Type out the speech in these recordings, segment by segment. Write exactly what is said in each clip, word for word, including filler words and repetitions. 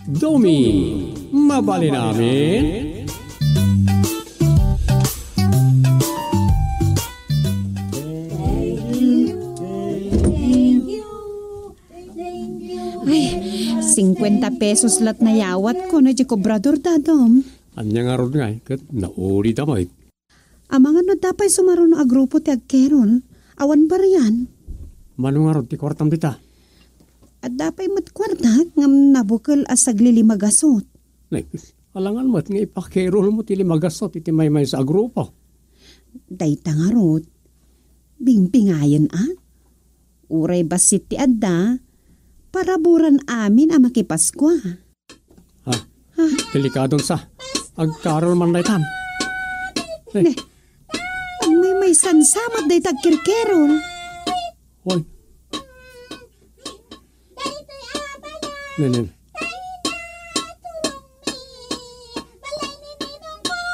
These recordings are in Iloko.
Domi, mabalin amin? Ay, singkuenta pesos lat nayawat ko na di kobrador, Dadom. Ania ngarud ngay, ket naulida met. Amangan no adda pay sumaruno a grupo ti agkerol. Awan barian. Mano ngarud ti kuartam dita? Adda pay met kuarta ngem nabukel a saglilima gasut. Nay, alangan met nga ipakerolmo ti lima gasut iti maymaysa a grupo. Dayta ngarud, bingbingayen a? Uray bassit ti adda, paraburan amin a makipaskua. Ha? Ha? Delikadon sa. Agkarol man daytan. Eh. Ne. Agmaymaysan sa met dayta agkirkerol. Wan. Ne, ne.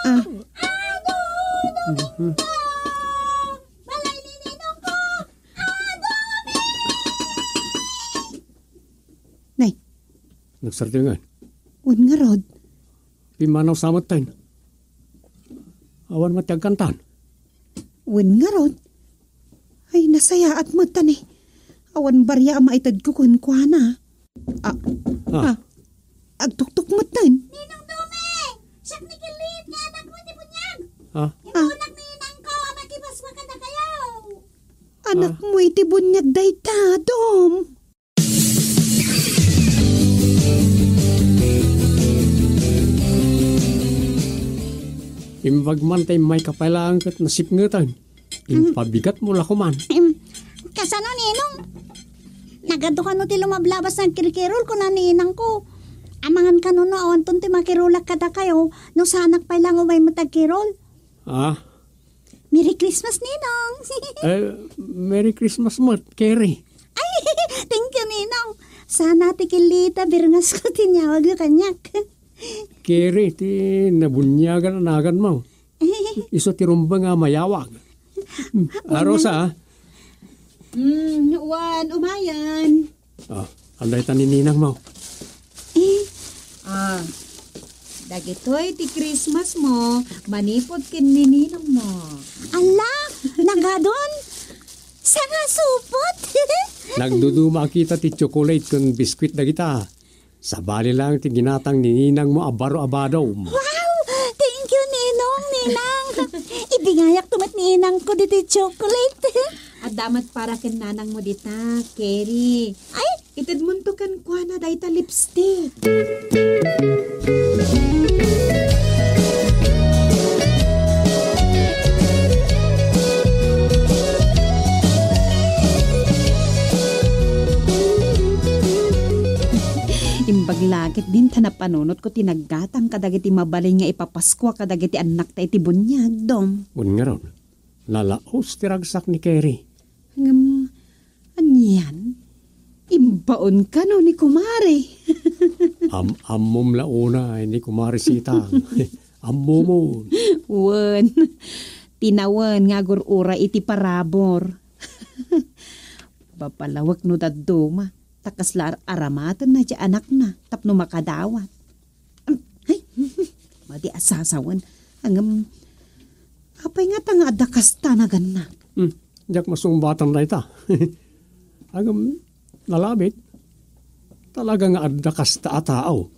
Ah. Mhm. Nay. Nagsardeng ngay. Wen ngarud. Pimmanaw sa metten. Awan met ti agkantan. Wen ngarud. Ay, nasayaat metten eh. Awan baria a maitedko kenkuana. Ah, Ah. ah. Agtuktok metten. Ninong Dome! Siak ni Kilit nga anakmo ti buniag! Ah. Inunak ni inangko a makipaskua kadakayo! Anakmo iti buniag dayta, Dom. Imbag man ta immay ka pay laeng ket nasipngetan. Impabigatmo la koman. Em, kasano, Ninong? Nagadu kano ti lumablabas nga agkirkerol, kuna ni inangko. Amangan kano no awanton ti makirolak kadakayo, no saanak pay laeng umay met agkerol. Ah? Merry Christmas, Ninong! Eh, Merry Christmas met, Kerry. Ay, thank you, Ninong. Sana ti Kilita, birngasko ti inyawagyo kaniak. Kerry, ti nabuniagan a naganmo. Isu ti rumbeng a mayawag. Hmm, a, Rosa, ah. Hmm, wen, umayen. Ah, ania dayta ni ninangmo? Eh. Ah, dagitoy ti Christmas mo, manipud ken ni ninangmo. Ala, nagadon? Sangasupot? Nagduduma a kita ti chocolate ken biskuit dagita. Sabali laeng ti ginatang ni ninangmo a baro a badom. Wow! Thank you, Ninong, Ninang. Ibingayakto met ni inangko ditoy chocolate. Adda met para ken nanangmo dita, Kerry. Ay! Itedmonto kenkuana dayta lipstick. Imbag la ket dinta napanunotko ti naggatang kadagiti mabalin nga ipapaskua kadagiti annakta iti buniag, Dom. Wen ngarud, nalaos ti ragsak ni Kerry. Ngem, anian? Imbaon kano ni kumare? Am-ammom la unay ni kumare Sita. Ammomon. Wen, tinawen nga agur-uray iti parabur. Bapalawek no dadduma, ta kasla ar-aramatenna ti anakna tapno makadawat. Ay, madi a sasawen. Ngem, apay ngata nga adda kasta naganna? Hmm, diak masungbatan dayta. Ngem, nalabit. Talaga nga adda kasta a tao.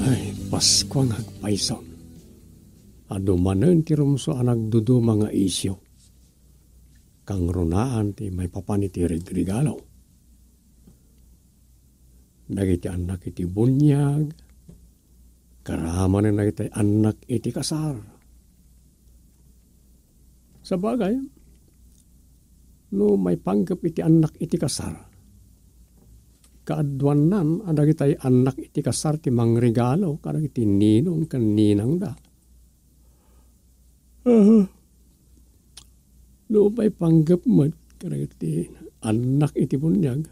Ay, Paskua nga agpayso. Adu manen ti rumsua a nagduduma nga isyu. Kangrunaan ti maipapan iti regregalo. Dagiti annak iti buniag, karamanen dagiti annak iti kasar. Sabagay, no maipanggep iti annak iti kasar, kaaduannan a dagiti annak iti kasar ti mangregalo kadagiti ninong ken ninangda. Aha. No maipanggep met kadagiti annak iti buniag,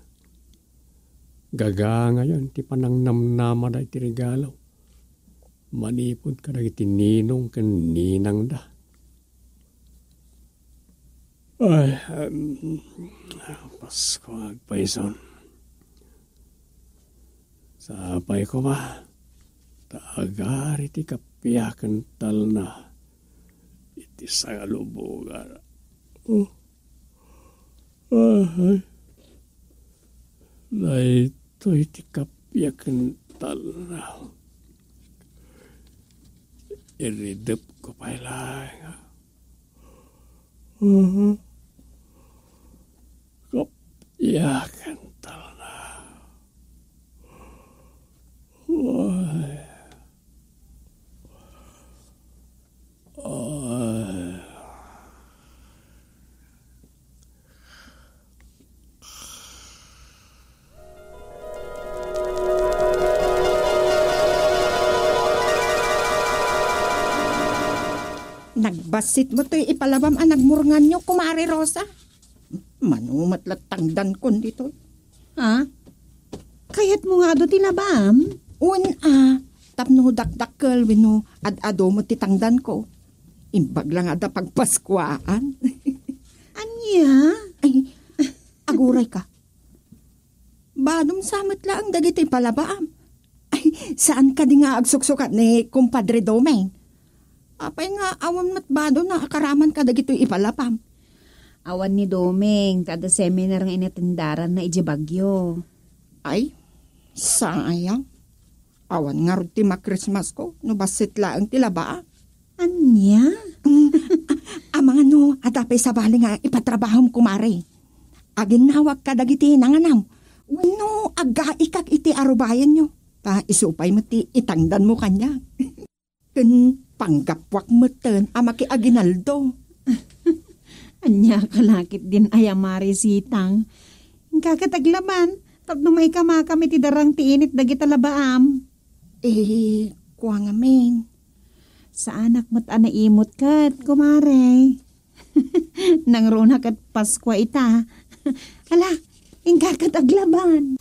gagangayon ti panangnamnamada iti regalo manipud kadagiti ninong ken ninangda. Ay, em, Pasko agpayson. Sapay koma, ta agar iti kapiaken talna iti sangalubogan. Oh. Ay. Daytoy ti kapiaken talna. Iridepko pay laeng. Mhm. Kapiaken talna. Ay. Ay. Nagbassit mo toy ipalabam a nagmurnganyo, Kumare Rosa. Mano met la tangdankon ditoy. Ha? Kayatmo nga adu ti labaam? Wen a, tapno dakdakkel wenno ad-adu met ti tangdanko. Imbag la nga adda pagpaskuaan. Ania? Ay, agurayka. Badom sa met laeng dagitoy palabaam. Ay, saan kadi nga agsuksukat ni Kumpadre Doming? Apay nga awan met badona a karaman kadagitoy ipalabam? Awan ni Doming, ta adda seminar nga inatendaranna idiay Baguio. Ay, sayang. Awan ngarud ti ma-Christmas ko no bassit laeng ti labaa. Ania? Mm, a-, amangan no, adda pay sabali nga ipatrabahom, kumare. Aginnawag kadagiti nanganam. Wenno aggaikak iti arubayanyo. Ta isu pay met ti itangdanmo kaniak. Ken panggapuak metten a makiaginaldo. Ania ka lakit din aya, Mare Sitang? Inka ket aglaban, tapno maikamakam iti darang ti init dagita labaam. Eh, kua ngamin. Saanak met a naimot ket, kumare. Nangruna ket Paskua ita. Ala, inka ket aglaban.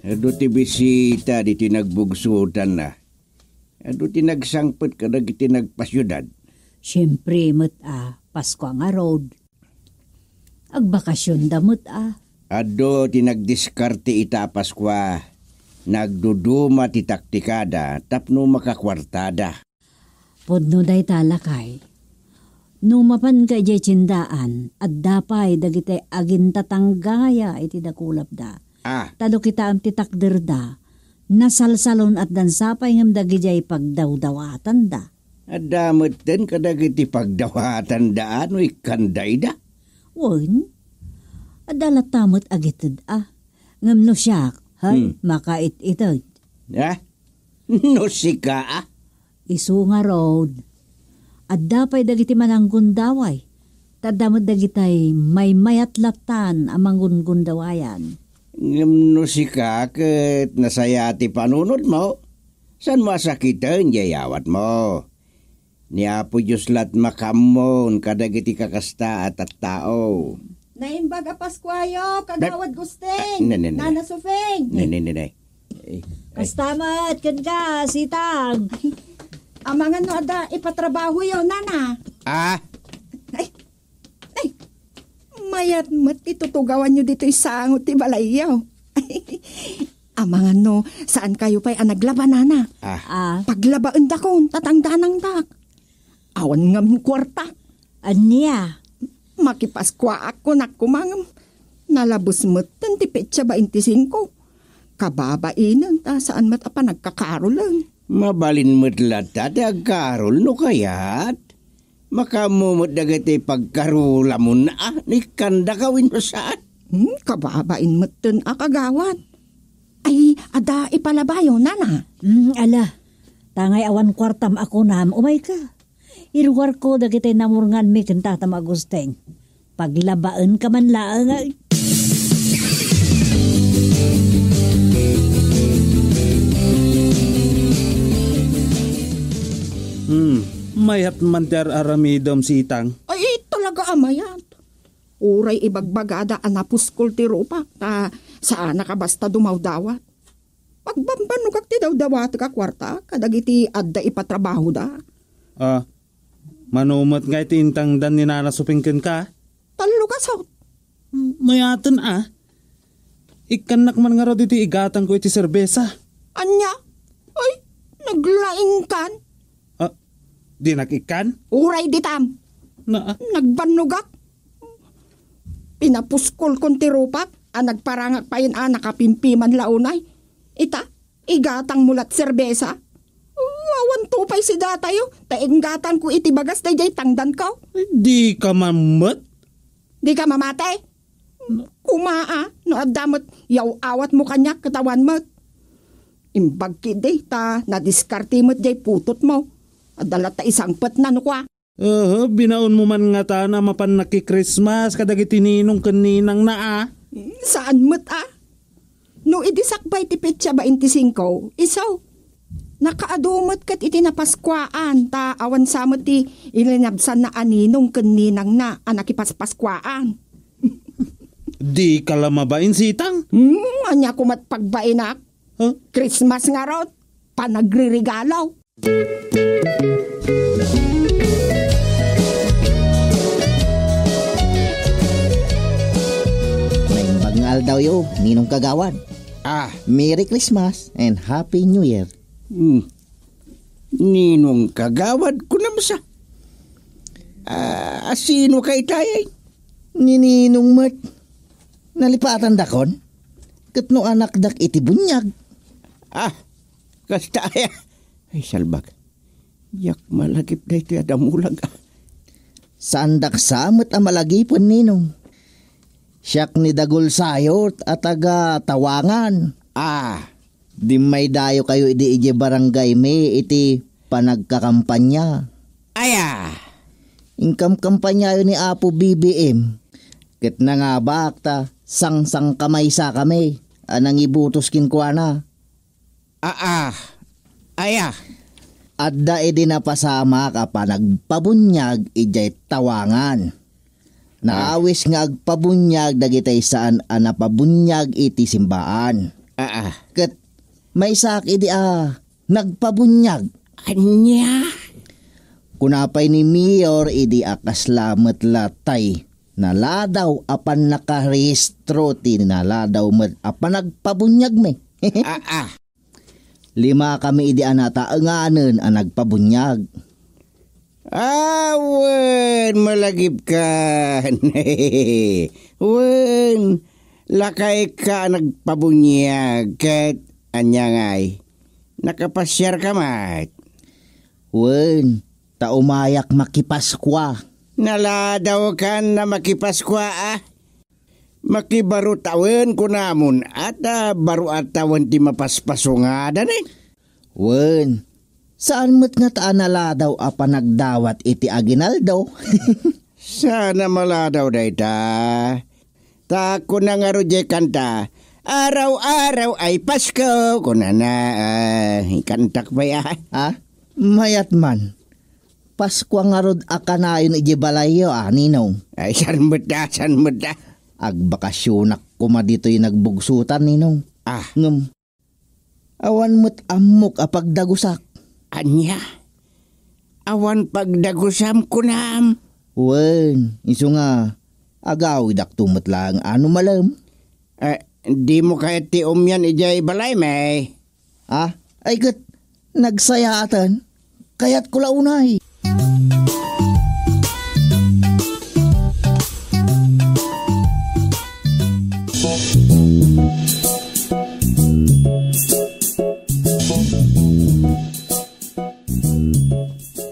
Adu ti bisita ditoy nagbugsotanna. Adu ti nagsangpet kadagiti nagpasiudad. Siempre met a, Paskua ngarud. Agbakasionda met a. Adu ti nagdiskarte ita a Paskua. Nagduduma ti taktikada tapno makakuartada. Pudno dayta, lakay. No mapanka idiay tiendaan, adda pay dagiti agintatanggaya iti dakulapda. Ah. Ta no kitaem ti takderda, nasalsalun-atdan sapay ngem dagidiay pagdawdawatanda. Adda metten kadagiti pagdawatanda a no ikkanda ida. Wen, adda latta met agited a. Ngem no siak, hay, Hmm. Makait-ited. Ah? No sika a? Isu ngarud, adda pay dagiti mananggundaway, ta adda met dagitay maymayat lattan a manggungundawayan. Ngem no sika ket nasayaat ti panunotmo, saanmo a sakiten diay awatmo. Ni Apo Dios la't makaammon kadagiti kakasta a tattao. Naimbag a Paskuayo, Kagawad Gusting, Ah, ne, ne, ne. Nana Sofing. Ne, ne, ne, ne. Eh, eh. Kasta met kenka, Sitang. Amangan no adda ipatrabahoyo, Nana. Ah? Ay, ay, mayat met ti tutugawanyo ditoy sango ti balayyo. Amangan no, saan kayo pay a naglaba, Nana? Ah. Ah. Paglabaendakon, ta tangdanangdak. Awan ngamin kuarta. Ania? Makipaskuaak kunak koma ngem nalabes metten ti petsa baintisingko. Kababainen ta saan met a panagkakarolen. Mabalin met latta ti agkarol no kayat. Makaammo met dagiti pagkarolamon a no ikkandaka wenno saan. Hmm, kababain metten a kagawad. Ay, adda ipalabayo, Nana. Hmm, ala. Tangay awan kuartam a kunam, umayka. Irugarko dagiti namurnganmi ken Tatam Agustin. Paglabaenka man laeng, ay. Hmm, mayat man ti ar-aramidem, Sitang. Ay, talaga a mayat. Uray ibagbagada a napuskol ti rupak, ta saanak a basta dumawdawat. Pagbambannogak ti dawdawatek a kuarta kadagiti adda ipatrabahoda. Ah, mano met nga iti intangdan ni Nana Suping kenka? Tallo gasut. Mayaten a. Ikkannak man ngarud iti igatangko iti serbesa. Ania? Ay, naglaingkan. Ah, dinak ikkan? Uray ditam. Na, ah. Nagbannogak. Pinapuskolkon ti rupak a nagparangak payen a nakapimpiman la unay. Ita, igatangmo lat serbesa. Awan to pay si datayo, ta inggatangko iti bagas daydiay tangdanko. Dika man met? Dika mamati? Kuma a, no adda met yaw-awatmo kaniak ket awan met. Imbag ketdi ta nadiskarte met diay putotmo. Adda latta isangpetna no kua. Aha, binaonmo man ngata a mapan nakikrismas kadagiti ninong ken ninangna a? Saan met a. No idi sakbay ti petsa bainti singko, isu. Nakaadu met ket iti napaskuaan ta awan sa met ti ilinabsanna a ninong ken ninangna a nakipaspaskuaan. Dika la mabain, sitang? Hmm, ania koma ti pagbainak? Huh? Christmas ngarud, panagririgalo. Naimbag nga aldawyo, Ninong Kagawad. Ah. Merry Christmas and Happy New Year. Hmm. Ninong Kagawad, kunam sa. Ah, asino ka itay? Ni Ninong met. Nalipatandakon? Ket no anakdak iti buniag. Ah, kasta aya. Ay, salbag. Diak malagip daytoy a damulag, ah. Saandak sa met a malagipen, Ninong. Siak ni Dagul Sayot a taga Tawangan. Ah. Dimmaydayo kayo idi idiay barangay mi iti panagkakampanya. Aya! Inkamkampanyayo ni Apo B B M. Ket nangabak ta sangsangkamaysa kami a nangibutos kenkuana. Aa, aya? Adda idi napasamak a panagpabuniag idiay Tawangan. Naawis nga agpabuniag dagiti saan a napabuniag iti simbaan. Aa. Ket maysaak idi a nagpabuniag. Ania? Kuna pay ni Mayor idi a kasla met latay naladaw a pannakarehistro ti naladaw met a panagpabuniagmi. Aa. Lima kami idi a nataenganen a nagpabuniag. Ah, wen, malagipkan. Wen, lakayka a nagpabuniag ket ania ngay, nakapasiarka met? Wen, ta umayak makipaskua. Naladawkan a makipaskua, ah. Makibaro tawen kunamon, ata baro a tawen ti mapaspasungadan, eh. Wen, saan met ngata a naladaw a panagdawat iti aginaldo? Saan a maladaw dayta. Ta kuna ngarud diay kanta, "Araw-araw ay Pasko," kunana, ah, ikantak pay, ah. Ah? Mayat man. Paskua ngarud a kanayon idiay balayyo, a, Ninong? Ay, saan met da, saan met da? Agbakasionak koma ditoy nagbugsotan, Ninong. Ah. Ngem, awan met ammok a pagdagusak. Ania? Awan pagdagusam, kunam? Wen, isu nga, agawidakto met laeng a no malem. Eh, dimo kayat ti umian idiay balaymi? Ah, ay ket, nagsayaatan. Kayatko la unay.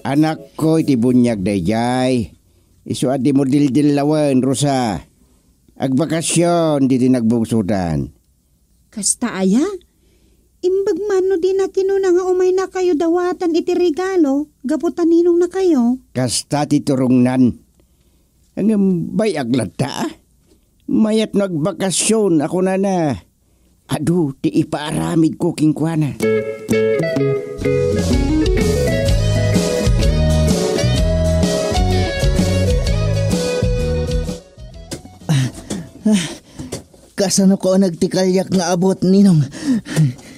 Anakko iti buniag daydiay. Isu a dimo dildillawen, Rosa. Agbakasion ditoy nagbugsotan. Kasta aya? Imbag man no dina kinuna nga umaynakayo dawatan iti regalo gapu ta ninongnakayo? Kasta ti turongnan. Ngem bay-ak latta, a? Mayat no agbakasion a kunana, "Adu ti ipaaramidko kenkuana." Kasano ko nagtikaliak nga abot, Ninong?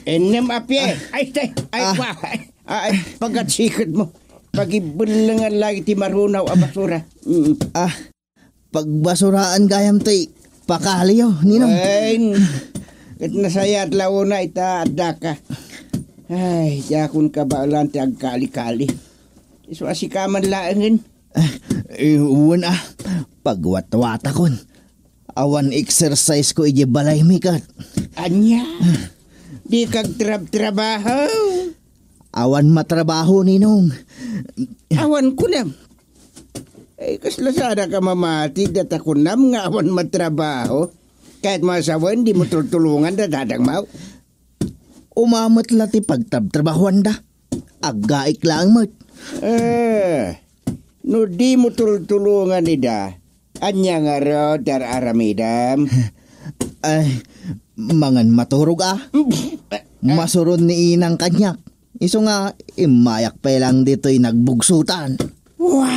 Ennem a pie. Ay, tay, ay, Ah. Wa, ay, ay, pagatsiket mo. Pagibellengan lagi ti marunaw a basura. Mm. Ah, pagbasuraan gayam ti pakaliyo, Ninong. Wen, ket nasayat la una ita addaka. Ay, diakon kabaelan ti agkali-kali. Isu a sika man laengen. Eh, wen a, pagwatwatakon. Awan exercise ko idiay balaymi ket. Ania? Di kagtrab-trabaho? Awan matrabaho, Ninong. Awan kunam. Ay, kasla sana ka mamati, data kunam nga awan matrabaho. Kahit masawen, di mo tultulungan da dadagmaw. Umamet la ti pagtrabtrabahuanda. Aggaik laeng met. Eh, no di mo tultulungan ida, ania ngarud ti ar-aramidem? Ay, mangan maturog a. Masuron ni inang kaniak. Isu nga, immayak pay lang ditoy nagbugsutan. Wa!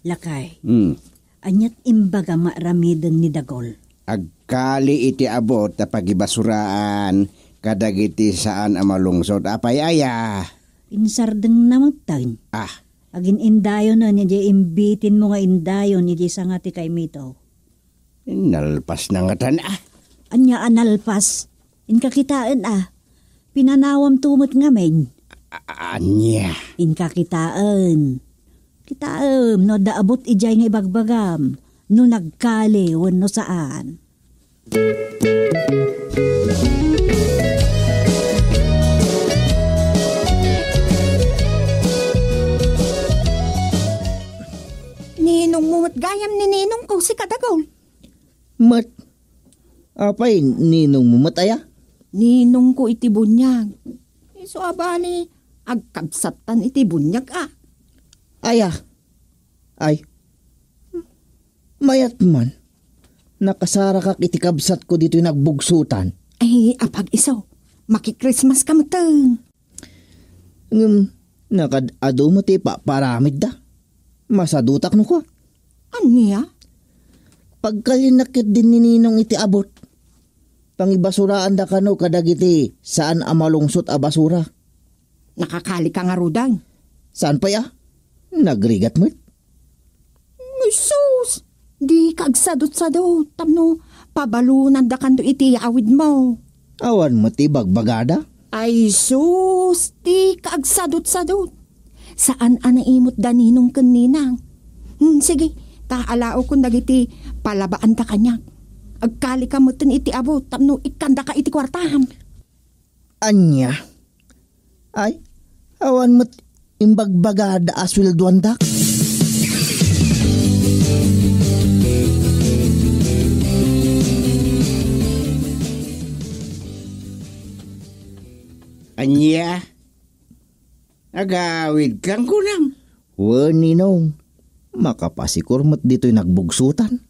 Lakay, Hmm. Aniat imbaga nga aramiden ni Dagol? Agkali iti abot a pagibasuraan kadagiti saan a malungsot. Apay aya? Insardengna metten. Ah. Agin-indayonen idiay imbitinmo nga indayon idiay sanga ti kaimito. Nalpas na ngatan, ah. Ania a nalpas? Inka kitaen, ah. Pinanawam to met ngamin. A-, ania? Inka kitaen. Kitaem no adda abot idiay nga ibagbagam, no nagkali wenno saan. Ninongmo met gayam ni ninongko, sika Dagol. Met. Apay, ninongmo met aya? Ninongko iti buniag. Isu a bali, agkabsattan iti buniag a. Aya? Ay. Mayat man. Nakasarakak iti kabsatko ditoy nagbugsutan. Ay, apag-isu. Maki-Christmas ka metten. Ngem, nakad-adu met ti ipaparamidda. Masadutak no kua. Ania? Pagkaliennak ketdin ni Ninong iti abot. Pangibasuraanda kano kadagiti saan a malungsot a basura. Nakakalika ngaruden? Saan pay a? Nagrigat met. Ay sus! Dika agsadutsadut tapno pabalonandakanto iti yawidmo. Awan met ti bagbagada. Ay sus! Dika agsadutsadut. Saan a naimutda ninong ken ninang. Hmm, sige, ta alaokon dagiti palabaanda kaniak. Agkalika metten iti abut tapno ikkandaka iti kuartam. Ania? Ay, awan met imbagbagada a sueldoandak. Ania? Agawidkan kunam? Wen, Ninong. Makapasikor met ditoy nagbugsutan.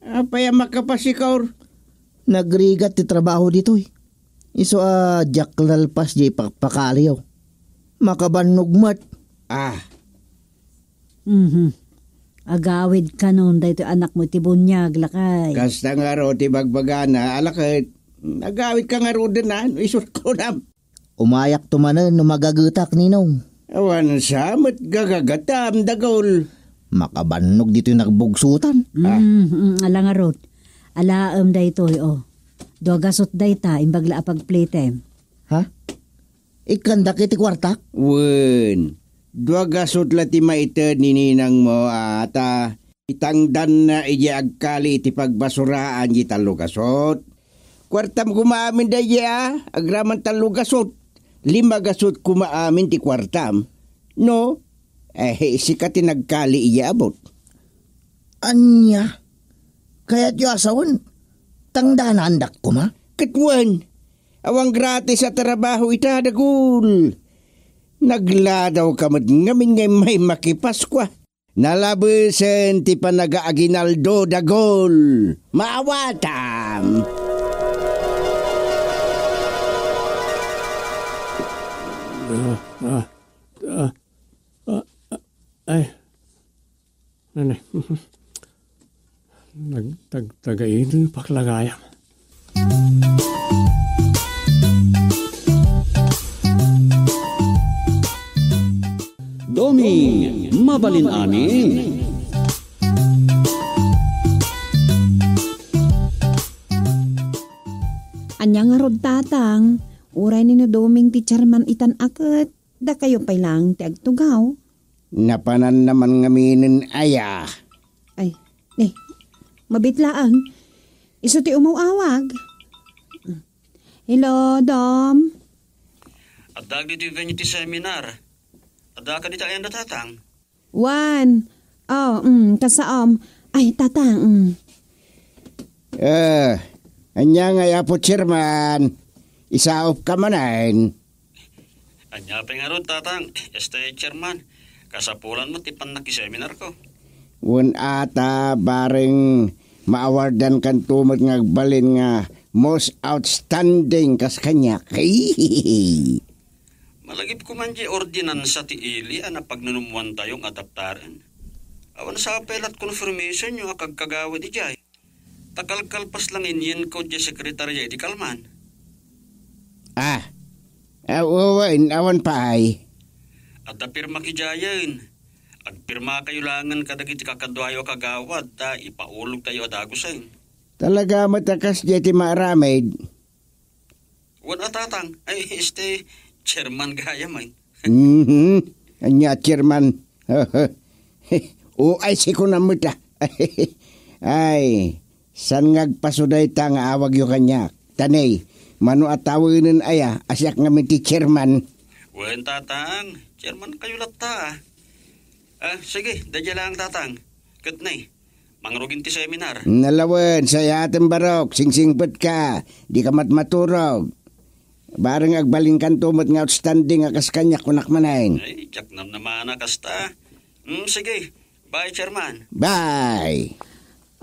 Apay a makapasikor? Nagrigat ti trabaho ditoy. Isu a diak nalpas diay pakpakaliyo. Makabannog met. Ah. Mhm. Agawidkanon daytoy anakmo iti buniag, lakay. Kasta ngarud ti bagbagana, a laket. Agawidka ngaruden a, no isu kunam. Umayakto manen no magagetak, Ninong. Awan sa met gagagatam, Dagol. Makabannog ditoy nagbugsutan. Ah. Mm, mm, ala ngarud. Alaem daytoy, oh. Dua gasut dayta, imbag la a pagplitem. Ha? Ikkandak iti kuartak? Wen, dua gasut la ti maited ni ninangmo, a, ta itangdanna idiay agkali iti pagbasuraan di tallo gasut. Kuartam koma amin daydiay a, agraman tallo gasut. Lima gasut koma amin ti kuartam. No, eh, sika ti nagkali idiay abut. Ania? Kayatyo a sawen, tangdanandak koma? Ket wen, awan gratis a trabaho ita, Dagul. Nagladawka met ngamin nga immay makipaskua. Nalabesen ti panagaaginaldo, Dagul. Maawatam. Ah, ah, ah, ah, ah, ay. Nene. Nagtagtagain paklagayam. Doming, mabalin amin. Ania ngarud, Tatang? Uray ni no Doming ti chairman itan a ket, dakayo pay laeng ti agtugaw. Napananna man ngaminen aya? Ay, ne, mabit laeng. Isu ti umaw-awag. Hello, Dom? Adda ditoy venue ti seminar. Adda kadi ta ayanda, Tatang? Wen. Oh, mm, kasaom. Ay, Tatang, mm. Eh, ania ngay, Apo Chairman? Isaopka manen? Ania pay ngarud, Tatang? Este, Chairman, kasapulan met ti pannakiseminarko. Wen ata, bareng maawardankanto met nga agbalin nga most outstanding kas kaniak. Malagipko man diay ordinansa ti ili a napagnunummoantayo nga adaptaren. Awan sa pay lat confirmationyo a kagkagawid idiay. Ta kalkalpas la nga inyenko diay sekretaria iti kalman. Ah, ah, wen, awan pay. Adda pirmak idiayen. Agpirmakayo laengen kadagiti kakaduayo a kagawad ta ipaulogtayo a dagusen. Talaga met a kasdiay ti maaramid. Wen a, Tatang. Ay, este, chairman gayam, ay. Mhm. Ania, chairman? O, ay, siko na met, ah. Ay, saan nga agpaso dayta nga awagyo kaniak? Ta ne, mano a tawenen aya a siak ngamin ti chairman? Wen, Tatang. Chairmankayo latta, ah. Ah, sige, daydiay laeng, Tatang. Ket ne, mangrugin ti seminar. Nalawen, sayaten, barok, singsingpetka, dika matmaturog. Bareng agbalinkanto met nga outstanding a kas kaniak, kunak manen. Ay, diak namnamaana kasta. Mm, sige. Bye, Chairman. Bye.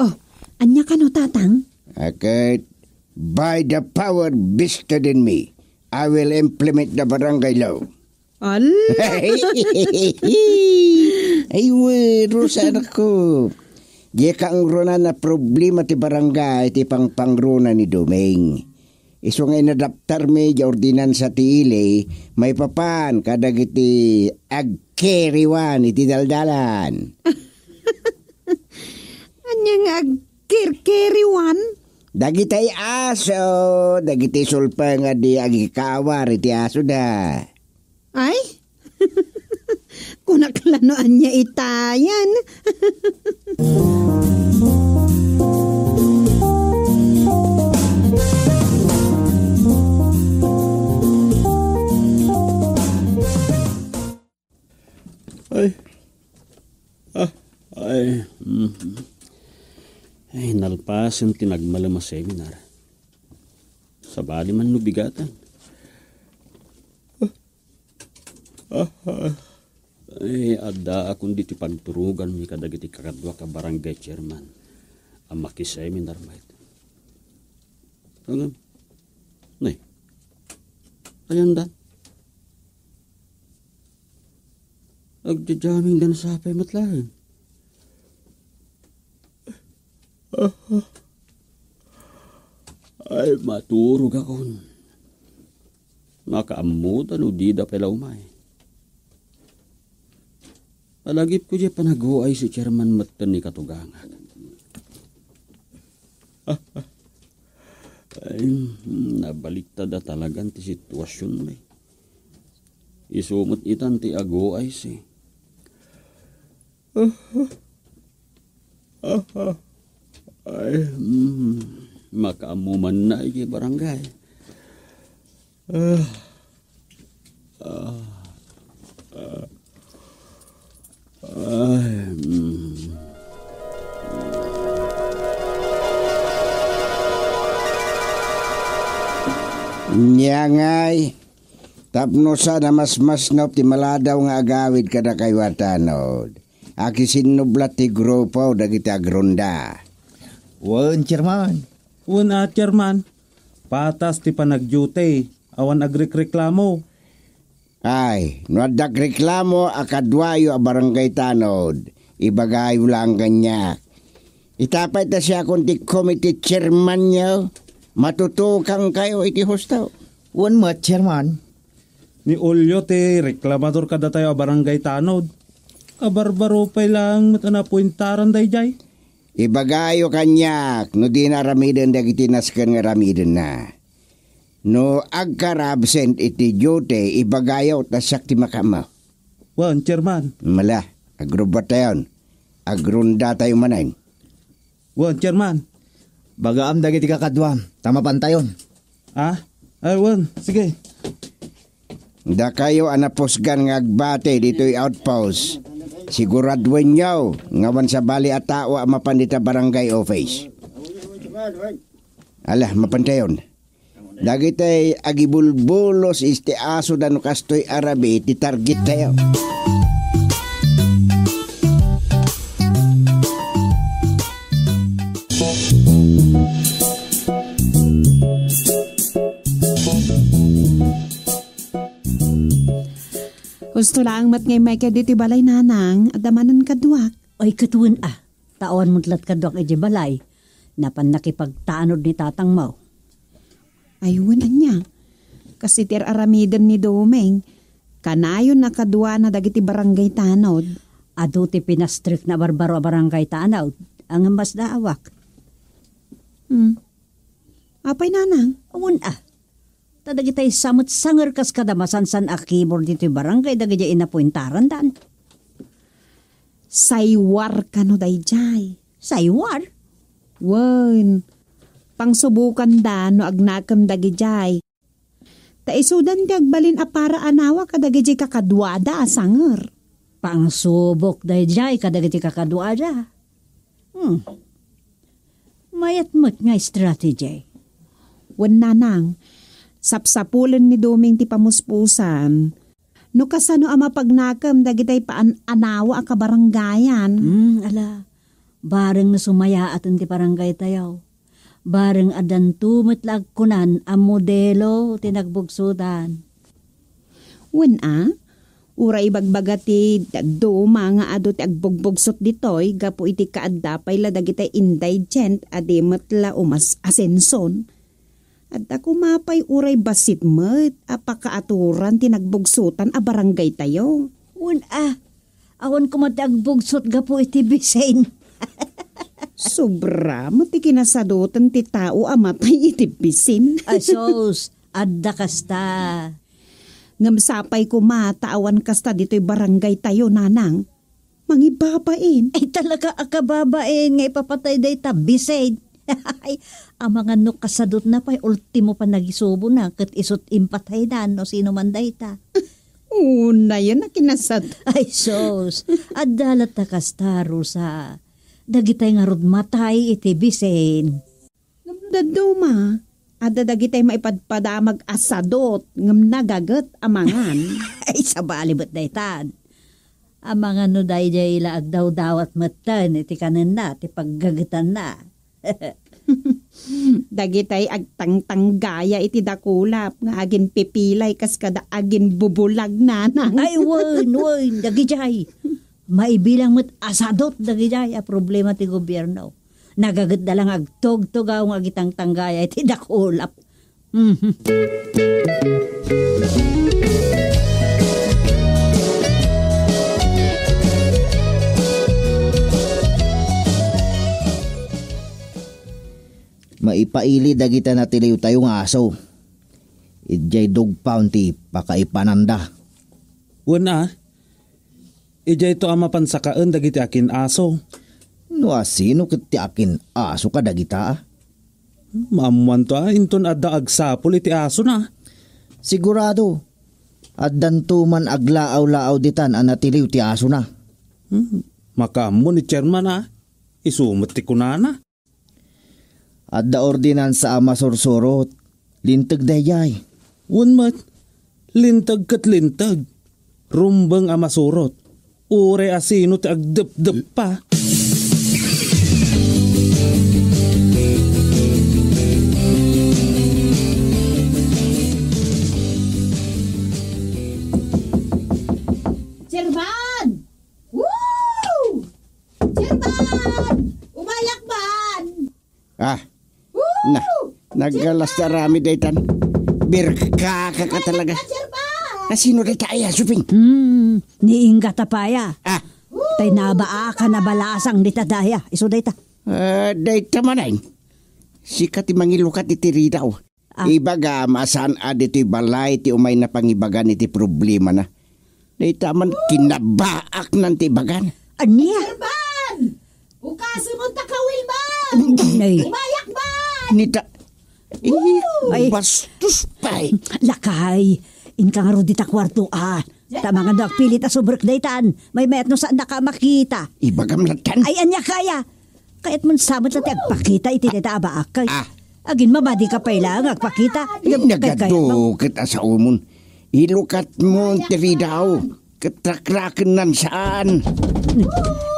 Oh, ania kano, Tatang? Ket, by the power vested in me, I will implement the barangay law. Ala! Ay, we, Rosa, anak ko. Diay kaangruna a problema ti barangay ti pangpangruna ni Doming. Isu nga inadaptarmi diay ordinansa ti ili, maipapan kadagiti agkeriwan iti daldalan. Ania nga agkerkeriwan? Dagiti aso, dagiti sulpeng a di agikawar iti asoda. Ay? Kunak la no ania itayan. Ay. Ah, ay. Mhm. Ay, nalpasen ti nagmalem a seminar. Sabali man no bigatan. Ah, ah. Ay, addaakon ditoy pagturoganmi kadagiti kakaduak a barangay chairman a makiseminar met. Ngem, ne, ayandan. Agjajammingdan sapay met laeng. Ay, maturogakon. Makaammoda no dida pay la umay. Alagipko diay panaguayso ti chairman metten ni katugangak. Ay, nabaliktad a talagan ti situasionmi. Isu met itan ti aguaysi. Ay, mm, makaammo man na iti barangay. Ah, ah, ah, ay, mm. Nia ngay, tapno saan a masmasnop ti maladaw nga agawid kadakayo a tanod. Akisinnublat ti grupo dagiti agrunda. Wen, Chairman. Wen a, Chairman. Patas ti panagdiutay, awan agrikreklamo. Ay, no adda agreklamo a kaduayo a barangay tanod, ibagayo laeng kaniak. Ita pay ta siakon ti committee chairmanyo, matutukangkayo iti husto. Wen met, Chairman. Ni Julio ti reklamador kadatayo a barangay tanod. Abarbaro pay laeng met a napuentaran daydiay. Ibagayo kaniak no dina aramiden dagiti nasken nga aramidenna. No agka-absent iti duty, ibagayo ta siak ti makaammo. Wen, Chairman. Mala, agrubbatayon. Agrundatayo manen. Wen, Chairman. Bagaam dagiti kakaduam, ta mapantayon. Ah? Ay, wen, sige. Dakayo a napusgan nga agbati ditoy outpost, siguraduenyo nga awan sabali a tao a mapan dita barangay office. Ala, mapantayon. Dagitay agibulbulos iti asoda no kastoy a rabii ti targettayo. Husto laeng met nga immaykad iti balay, nanang, adda manen kaduak. Ay, ket wen a, ta awan met lat kaduak idiay balay. Napan nakipagtanod ni tatangmo. Ay, wen ania. Kas iti ar-aramiden ni Doming, kanayon a kaduana dagiti barangay tanod. Adu ti pinastrekna a barbaro a barangay tanod, ngem masdaawak. Hmm. Apay, nanang? Wen a. Ta dagitay sa met sanger kas kada masansan a kibor ditoy barangay dagiti inapuentarandan. Saywar kano daydiay. Saywar? Wen, pangsubokanda no agnakem dagidiay. Ta isudan ti agbalin a para a nawa kadagiti kakaduada a sanger. Pangsubok daydiay kadagiti kakaduada. Hmm. Mayat met nga strategy. Wen, nanang, sapsapulen ni Doming ti pamuspusan. No kasano a mapagnakem dagitay paan a nawa a kabarangayan? Hmm, ala. Bareng no sumayaaten ti barangay tayo. Bareng addanto met la agkunan a modelo ti nagbugsotan. Wen a, uray ibagbaga ti dadduma nga adu ti agbugbugsot ditoy gapu iti kaadda pay la dagitay indigent a di met la umas-asenson. Adda koma pay uray bassit met a pakaaturan ti nagbugsotan a barangay tayo. Wen a, awan koma ti agbugsot gapu iti bisin. Sobra met ti kinasadotan ti tao a matay iti bisin. Ay, sus, adda kasta. Ngem sapay koma ta awan kasta ditoy barangay tayo, nanang. Mangibabain. Ay, talaga a kababain nga ipapatay dayta bisin. Ay, amangan no kasadutna pay, ultimo panagisubo na, ket isut' impatayna no sino man dayta. Unayen a kinasat. Ay, sus. Adda latta kasta, Rosa. Dagitay ngarud matay iti bisin. Ngem dadduma, adda dagitay maipadpadamag a sadut ngem nagaget a mangan. Ay, sabali met daytan. Amangan no daydiay la agdawdawat metten iti kanenna ti paggagetanna. Dagitay agtangtanggaya iti dakulap nga aginpipilay kas kada aginbubulag, nanang. Ay, wen, wen, dagidiay. Maibilang met a sadut dagidiay a problema ti gobierno. Nagagetda la nga agtugtugaw nga agitangtanggaya iti dakulap. Mhm. Maipaili dagita natiliwtayo nga aso. Idiay dog pound ti pakaipananda. Wen a, idiayto a mapan sakaen dagiti akin-aso. No asino ket ti akin-aso kadagita a? Maammoanto a inton adda agsapul iti asona. Sigurado, addanto man aglaaw-laaw ditan a natiliw ti asona. Hmm, makaammo ni chairman a. Isu met ti kunana. Adda ordinansa a masursurot. Linteg daydiay. Wen met, linteg ket linteg. Rumbeng a masurot. Uray asino ti agdepdeppa. Galas ta aramid daytan. Birkaka ka talaga. Asino dayta aya, Suping? Hmm, ni Inggata paya. Ah. Tay nabaakan a balasang dita daya. Isu dayta. Ah, dayta manen. Sika ti mangilukat iti ridaw. Ah. Ibagam a saan a ditoy balay ti umayna pangibagan iti problemana. Dayta man kinabaaknan ti ibagan. Ania? Herman! Ukasem ta kawil man! Nay. Umayak man! Nita, eh, ay, bastos pay. Lakay, inka ngarud dita kuarto, ah. Ta mangano agpilit a subrek daytan. Maymayat no saannaka a makita. Ibagam lattan. Ay, ania kaya? Kayat mon sa met la ti agpakita iti dayta a baak. Ah. Agin mamadi ka pay laeng agpakita. Ay, nagadu ket a saomon. Ilukat mo ti ridaw. Ket rakrakennan saan.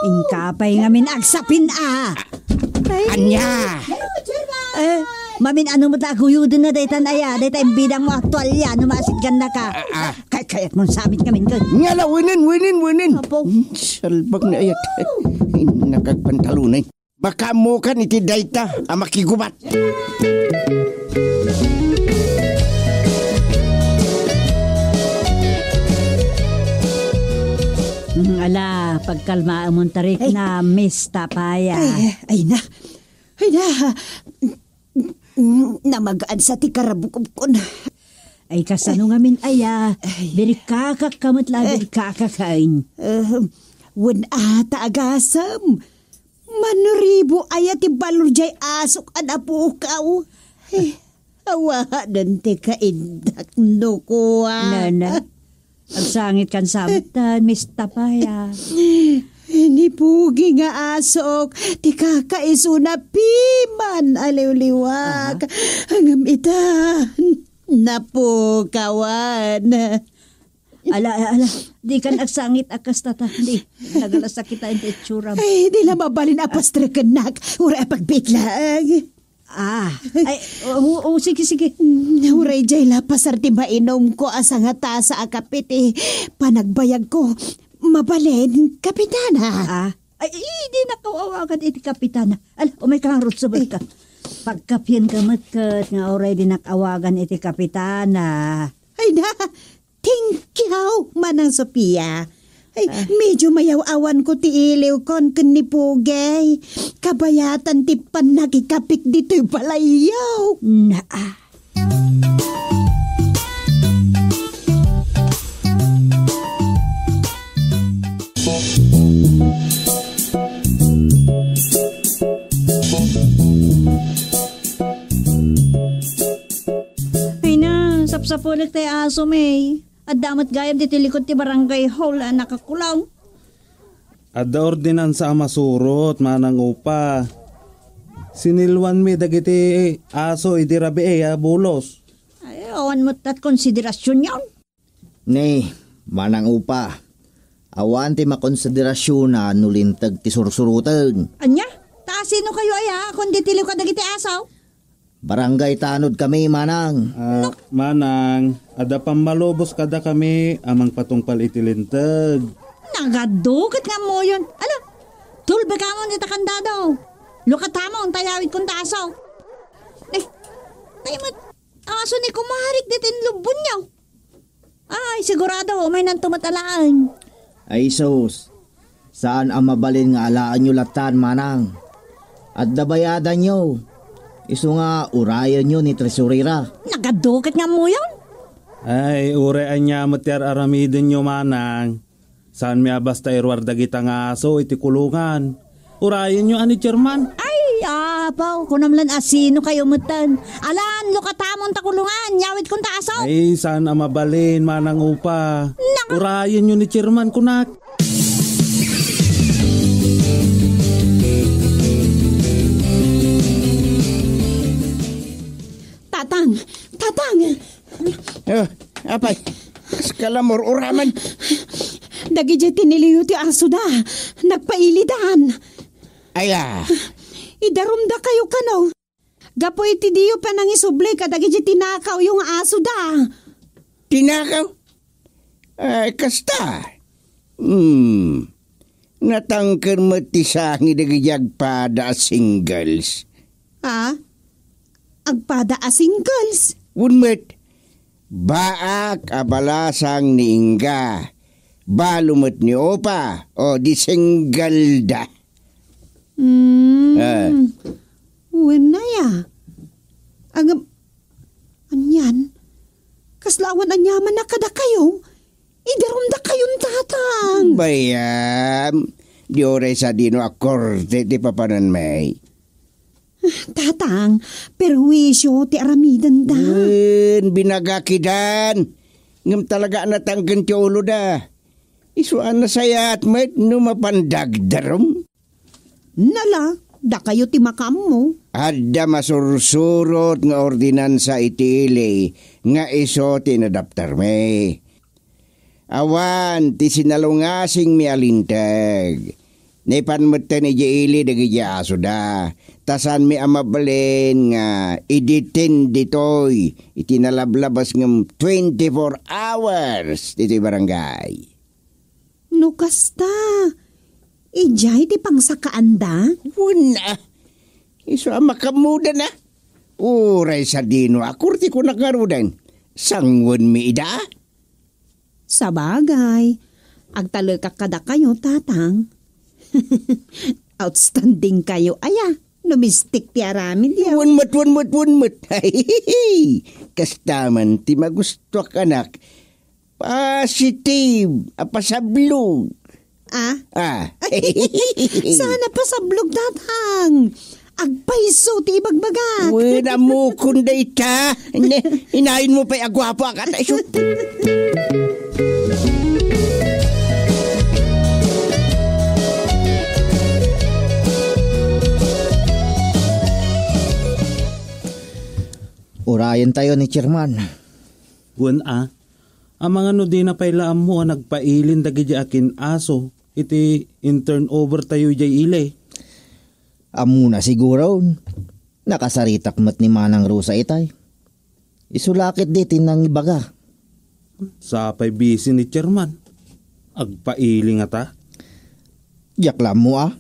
Inka pay ngamin agsapin a. Ay. Ania? Eh, mamin-ano met la aguyuden na daytan aya, dayta imbidang mo a tualya no maasitgan naka. Ah, ah. Kay kayat mon sa met ngamin ken. Ngala, wenen, wenen, wenen. Apo. Salbag na ayat. Nakagpantalonay. Makaammokan iti dayta a makigubat. Mm, ala, pagkalmaamon tarik na, Miss Tapaya. Ay, ay na. Ay na. Mm, namagaan sa ti karabukobkon. Ay, kasano ngamin aya? Ay. Birkakak ka met la, Ay. Birkakak, ay. Eh, wen ata agasem. Manribu aya ti balor jay asok a napukaw. Eh, awanen ti kaindak no kuan. Nana, agsangit kan sametan, Miss Tapaya. Ni Pugi nga asok, ti kakaisuna piman a liwliwak. Aha. Ngem ita, napukawan. Ala, ala, ala. Di kan agsangit a kasta ta. Di, nagalasakit ta iti itsuram. Ay, di la mabalin a pastreken nak. Uray a pagbiit laeng. Ah, ay, o, o, sige, sige. Mm, uray jay la pasar ti mainumko a sangatasa a kape ti panagbayagko. Mabalin, Kapitana. Ah, ay, di nakaw-awagan iti Kapitana. Ala, umay ka ngarud, subay ka. Pagkapian ka met ket nga uray di nakaw-awagan iti Kapitana. Ay na, thank you, Manang Sofia. Ay, Ah. medyo mayaw-awanko ti iliwkon ken ni Pugey. Kabayatan ti pannakikapik ditoy balayyo. Naa. Ay na, sapsapunek tay aso, May. Adda met gayam ditoy likod ti barangay hall a nakakulong. Adda ordinansa a masurot, Manang Upa. Sinilwanmi dagiti aso idi rabii a bulos. Ay, awan met tat konsiderasionyon. Ni, Manang Upa, awan ti makonsiderasiona no linteg ti sursuroten. Ania? Ta sino kayo aya, kundi ti liwka dagiti aso? Barangay tanod kami, Manang. Ah, Manang, adda pammalubos kadakami a mangpatungpal iti linteg. Nagadu ket nga ammoyon. Ala, tulbekamon ita kandado. Lukatamon ta yawidkon ta aso. Eh, tay met, aso ni kumarik ditoy inlubbonyo. Ay, sigurado, umaynanto met alaen. Ay, sus. Saan a mabalin nga alaenyo lattan, Manang. Adda bayadanyo. Isu nga urayenyo ni tresurera. Nagadu ket nga ammoyon? Ay, uray ania met ti ar-aramidenyo, Manang. Saanmi a basta iruar dagita nga aso iti kulungan. Urayenyo a ni Chairman. Ay, apaw, kunam lan a sino kayo metten. Alan, lukatamon ta kulungan, yawidkon ta aso. Ay, saan a mabalin, Manang Upa. Naka- Urayenyo ni Chairman, kunak. Tatang, Tatang! Eh, apay, kas kalamor uraman. Dagiti tiniliyo ti asoda, nagpailidan. Aya. Idarumda kayo kano. Gapu iti diyo panangisubli kadagiti tinakawyo nga asoda. Tinakaw? Ay, kasta. Hmm. Natangken met ti sangi dagiti agpada a singles. Ah? Agpada a singles. Wen met, baak a balasang ni Inga. Balo met ni Opa, o di single da. Hmm. Ah. Wen aya. Agam-, anian? Kasla awan aniaman a kadakayo? Idarumdakayon, Tatang. Bayam, di uray sadino a korte ti papananmi. Tatang, perwisyo ti aramidenda. Wen, binagakidan. Ngem talaga a natangken ti uloda. Isu a nasayaat met no mapan dagdarum. Nala, dakayo ti makaammo. Adda masursurot nga ordinansa iti ili nga isu ti inadaptarmi. Awan ti sinalungasingmi a linteg. Naipan metten idiay ili dagiti asoda, ta saanmi a mabalin nga i-detain ditoy iti nalablabas ngem twenty-four hours ditoy barangay. No kasta, idiay ti pangsakaanda? Wen a, isu a makaammoda na. Uray sadino a korte kunak ngaruden, sangwenmi ida. Sabagay, agtalekak kadakayo, Tatang. Outstanding kayo, aya, no mistik ti aramid, ya. Wen met, wen met, wen met. Kasta man ti magustuak, anak. Positive a pasablog. Ah? Ah. Saan a pasablog, Tatang? Agpayso ti ibagbagak. Wen, ammokon dayta. Ne, inayon mo pay a guapo a kat-, ay, sus. Urayentayo ni Chairman. Wen a, amangan no dina pay la ammo a nagpailin dagiti akin-aso iti in-turnover tayo idiay ili. Ammona siguron. Nakasaritak met ni Manang Rosa itay. Isu la ketdi ti nangibaga. Sapay busy ni Chairman. Agpaili ngata? Diak la ammo a.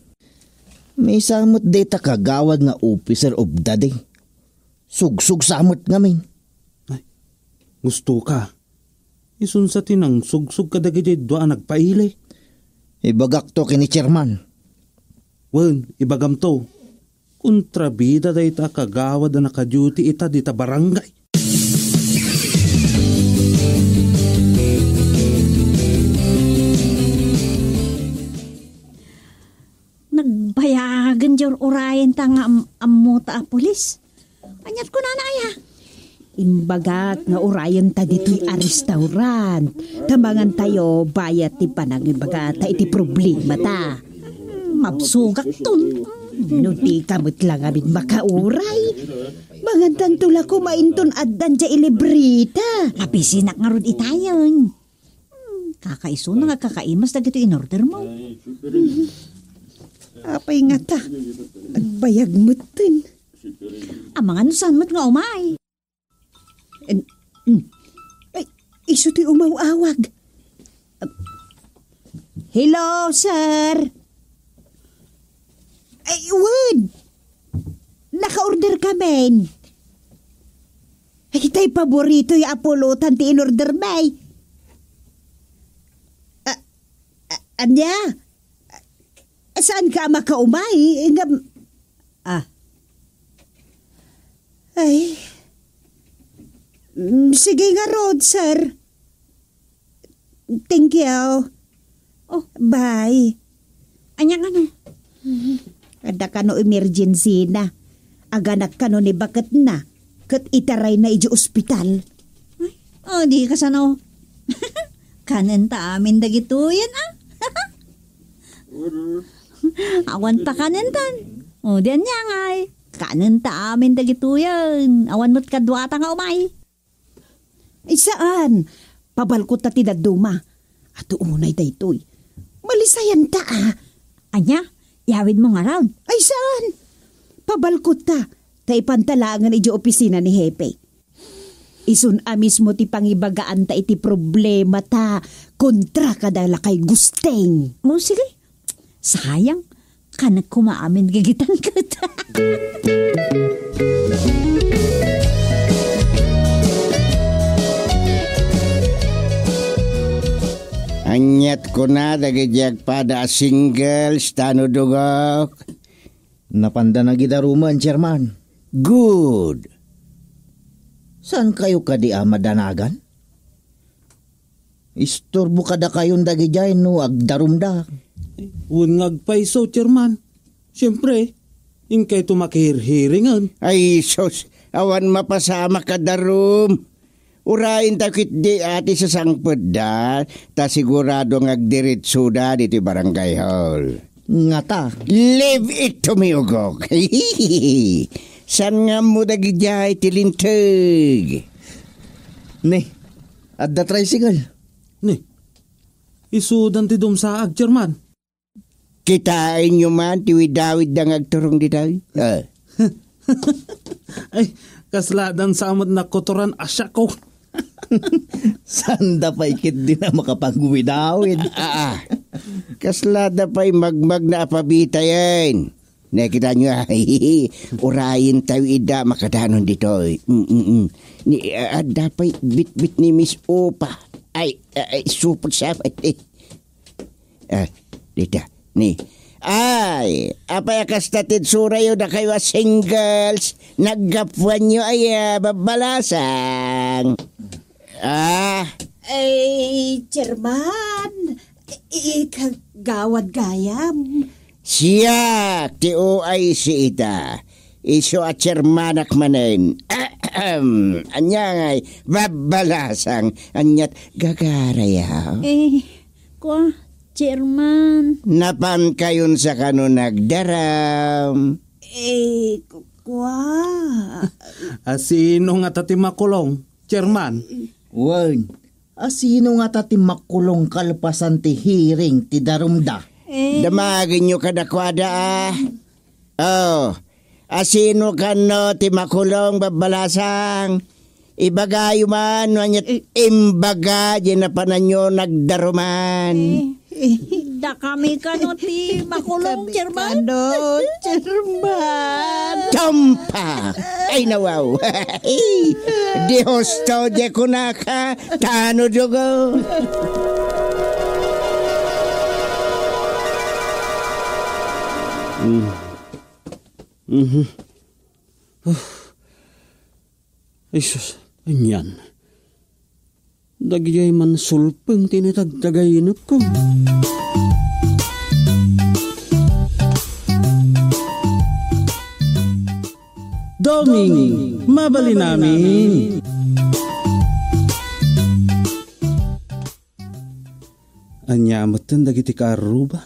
Maysa met dayta kagawad nga officer of the day. Sugsog sa met ngamin. Ay, gusto ka. Isunsa ti nangsugsog kadagiti dua a nagpaili? Ibagakto ken ni Chairman. Wen, ibagamto. Kontrabida dayta a kagawad a nakaduty ita dita barangay. Nagbayagen diay ur-urayenta nga am-, ammota a pulis. Aniat kunana aya? Imbagak nga urayenta ditoy a restaurant. Ta mangantayo bayat ti panangibagata iti problemata. Mabsogakton. No dika met la ngamin makauray, mangantanto la koma inton addan diay libreta. Mabisinak ngarud itayen. Hmm, kakaisuna nga kakaimas dagitoy in-order mo. Apay ngata, agbayag metten. Amangan no saan met nga umay. En-, hmm. Ay, isu ti umaw-awag. Hello, sir. Ay, wen. Naka-order kamin. Ay, tay paborito ya a pulutan ti in-order mi. Ah, ah, ania? Saan ka makaumay? Ngam-, ah. Ay. Mm, sige ngarud, sir. Thank you. Oh. Bye. Ania kano? Adda kano emergency na. Aganak kano ni baketna. Ket itarayna idiay ospital. Ay, oh, di kasano. Kanenta amin dagitoyen, ah. Awan ta kanentan. Oh, di ania ngay. Kanenta amin dagitoyen. Awan met kaduata nga umay. Ay, saan? Pabalkot ta ti dadduma. Ato unay daytoy. Malisayanta, ah. Ania? Iyawid mo ngarud? Ay, saan? Pabalkot ta. Ta ipanta laengen idiay opisina ni Hepe. Isun a mismo ti pangibagaanta iti problemata kontra kada lakay Gusting. Oh, sige. Sayang. Kanek koma amin gigitan ket. Aniat kuna dagiti agpada a singles tano dugok? Napanda nagidaruman, Chairman. Good. Saan kayo kadi a madanagan? Isturbo kadakayon dagidiay no agdarumda. Wen nga agpayso, Chairman. Siempre, inkayto makihirhiringen. Ay, sus, awan mapasamak a darum. Urayen tayo ketdi a ti sasangpetda, ta sigurado nga agdiretsoda ditoy barangay hall. Ngata. Leave it to me, ugok. Saan nga ammo dagidiay ti linteg? Ne, adda tricycle. Ne, isudan ti dumsaag, Chairman. Kitaenyo man ti widawidda nga agturong ditoy? Ah. Ay, kasla dansa met nakuturan a siako. Saan da pay ketdi a makapagwidawid? Ah, ah. Kasla da pay magmagna a pabitayen. Nakita nyo, ay, urayen tayo ida makadanon ditoy. Mm, mm, mm. Ni, ah, adda pay bitbit ni Miss Opa. Ay, ay, ay, supot sa, eh. Ah, dita. Ni. Ay, apay a kasta ti itsurayo dakayo a singles? Naggapuanyo aya, babbalasang? Ah. Ay, Chairman, i-, i-, kagawad gayam. Siak ti O I C ita. Isu a chairmanak manen. Ahem. Ania ngay, babbalasang, aniat gagarayaw? Eh, kua, Chairman. Napan kayon sa kano nagdaram? Eh, ku-, kua. A, sino ngata ti makulong, Chairman? Wen, a, sino ngata ti makulong kalpasan ti hearing ti darumda? Eh. Damagenyo kadakuada, a. Oh, a, sino kano ti makulong, babbalasang? Ibagayo man no aniat imbaga diay napananyo nagdaruman. Eh, eh, dakami kano ti makulong, Chairman? Kano, Chairman. Tumpak! Ay, nawaw. Di husto, di kunaka, tano dugo. Mm. Mhm. Huh. Ay, sus, anian. Dagijay mansulpeng ti initagtagay inepko. Doming, mabalin amin. Ania metten dagiti kaarruba?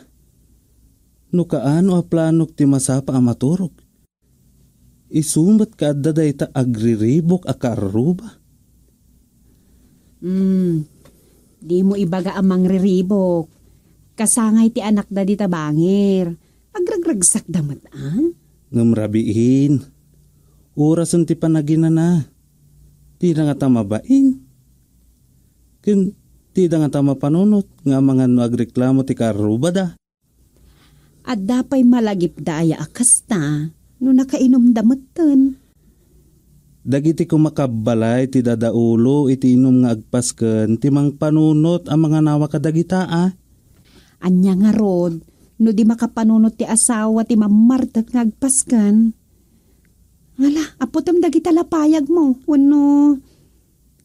No kaano a planok ti masapa a maturog? Isu met nga adda dayta agriribuk a kaarruba. Hmm, dimo ibaga a mangriribuk. Kasangay ti anakda dita bangir. Agragragsakda met, a? Ngem rabiin, orasen ti panaginana. Dida ngata mabain. Ken dida ngata mapanunot nga amangan no agreklamo ti kaarrubada. Adda pay malagipda aya a kasta no nakainumda metten. Dagiti koma kabbalay ti dadaulo iti inum nga agpasken ti mangpanunot a manganawa kadagita, a. Ania ngarud no di makapanunot ti asawa ti mammartek nga agpasken? Ngala, apputem dagita lapayagmo wenno,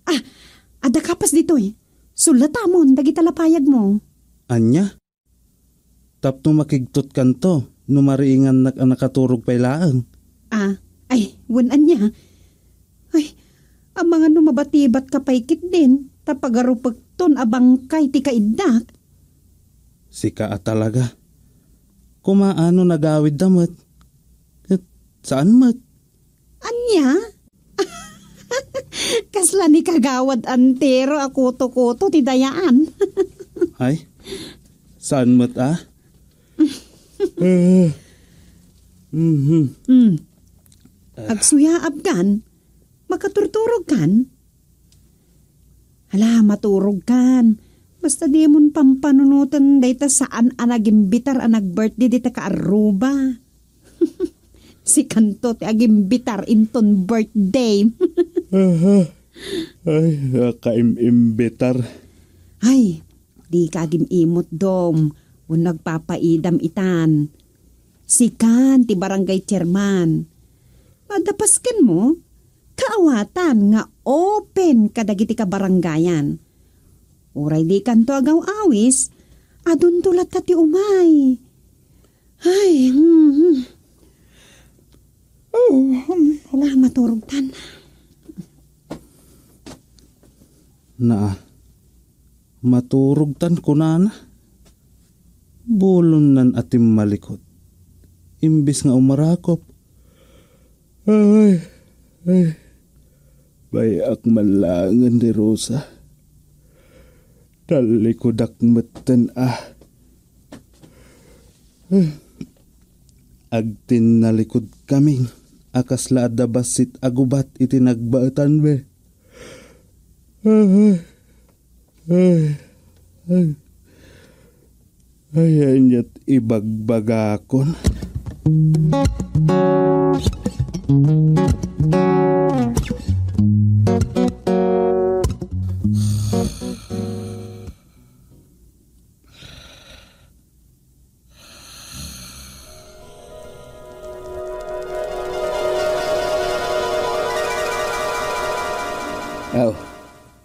a, adda kapas ditoy. Sulletamon dagita lapayagmo. Ania? Tapno makigtotkanto no mariingannak a nakaturog pay laeng. A, ay, wen ania? Ay, amangan no mabatibatka pay ketdin, ta pagarupekton a bangkay ti kaiddak. Sika a talaga. Koma no nagawidda met. Ket saan met. Ania? Kasla ni Kagawad Antero a kuto-kuto ti dayaan. Ay, saan met, a? Eh, mhm. Hmm. Agsuyaabkan, makaturturogkan? Hala, maturogkan. Basta dimon pampanunoten dayta saan a nagimbitar a nag-birthday dita kaarruba. Sikanto ti agimbitar inton birthday. Aha. Ay, nakaim-imbitar. Ay, Dika agim-imut, Dom, wenno agpapaidam itan. Sikan ti barangay chairman. Madapaskenmo, kaawatan nga open kadagiti kabarangayan. Uray dikanto agaw-awis, adunto latta ti umay. Ay, hmm, hmm. Oh, hmm, ah, maturogtan. Naa, maturogtan kunana. Bulonnan a timmalikot. Imbes nga umarakop. Ay, ay. Bay-ak man laengen ni Rosa. Nallikudak metten a. Agtinnalikodkami a kasla adda bassit a gubat iti nagbaetanmi. Ay, ay, ay. Ay, ania't ibagbagakon? Oh,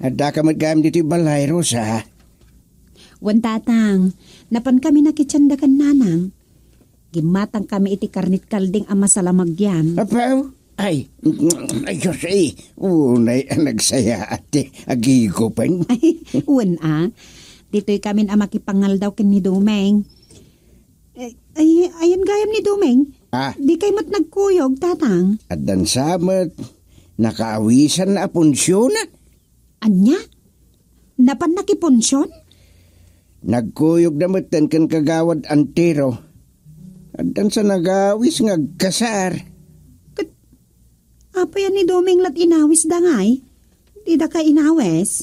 addaka met gayam ditoy balay, Rosa? Wen, Tatang. Napankami nakitsandakan Nanang. Gimmatangkami iti karnit kalding a masalamagyan. Apaw? Ay, ay, Diyos, eh. Unay a nagsayaat ti agigupen. Ay, wen a. Ditoy kamin a makipangaldaw ken ni Domeng. Eh, ay, ayan gayam ni Domeng? Ah. Di kay met nagkuyog, Tatang? Addan sa met, nakaawisan a punsiona. Ania? Napan nakipunsion? Nagkuyogda metten ken Kagawad Antero. Addan sa nagawis nga agkasar. Ket, apay a ni Domeng lat inawisda ngay? Dida ka inawis?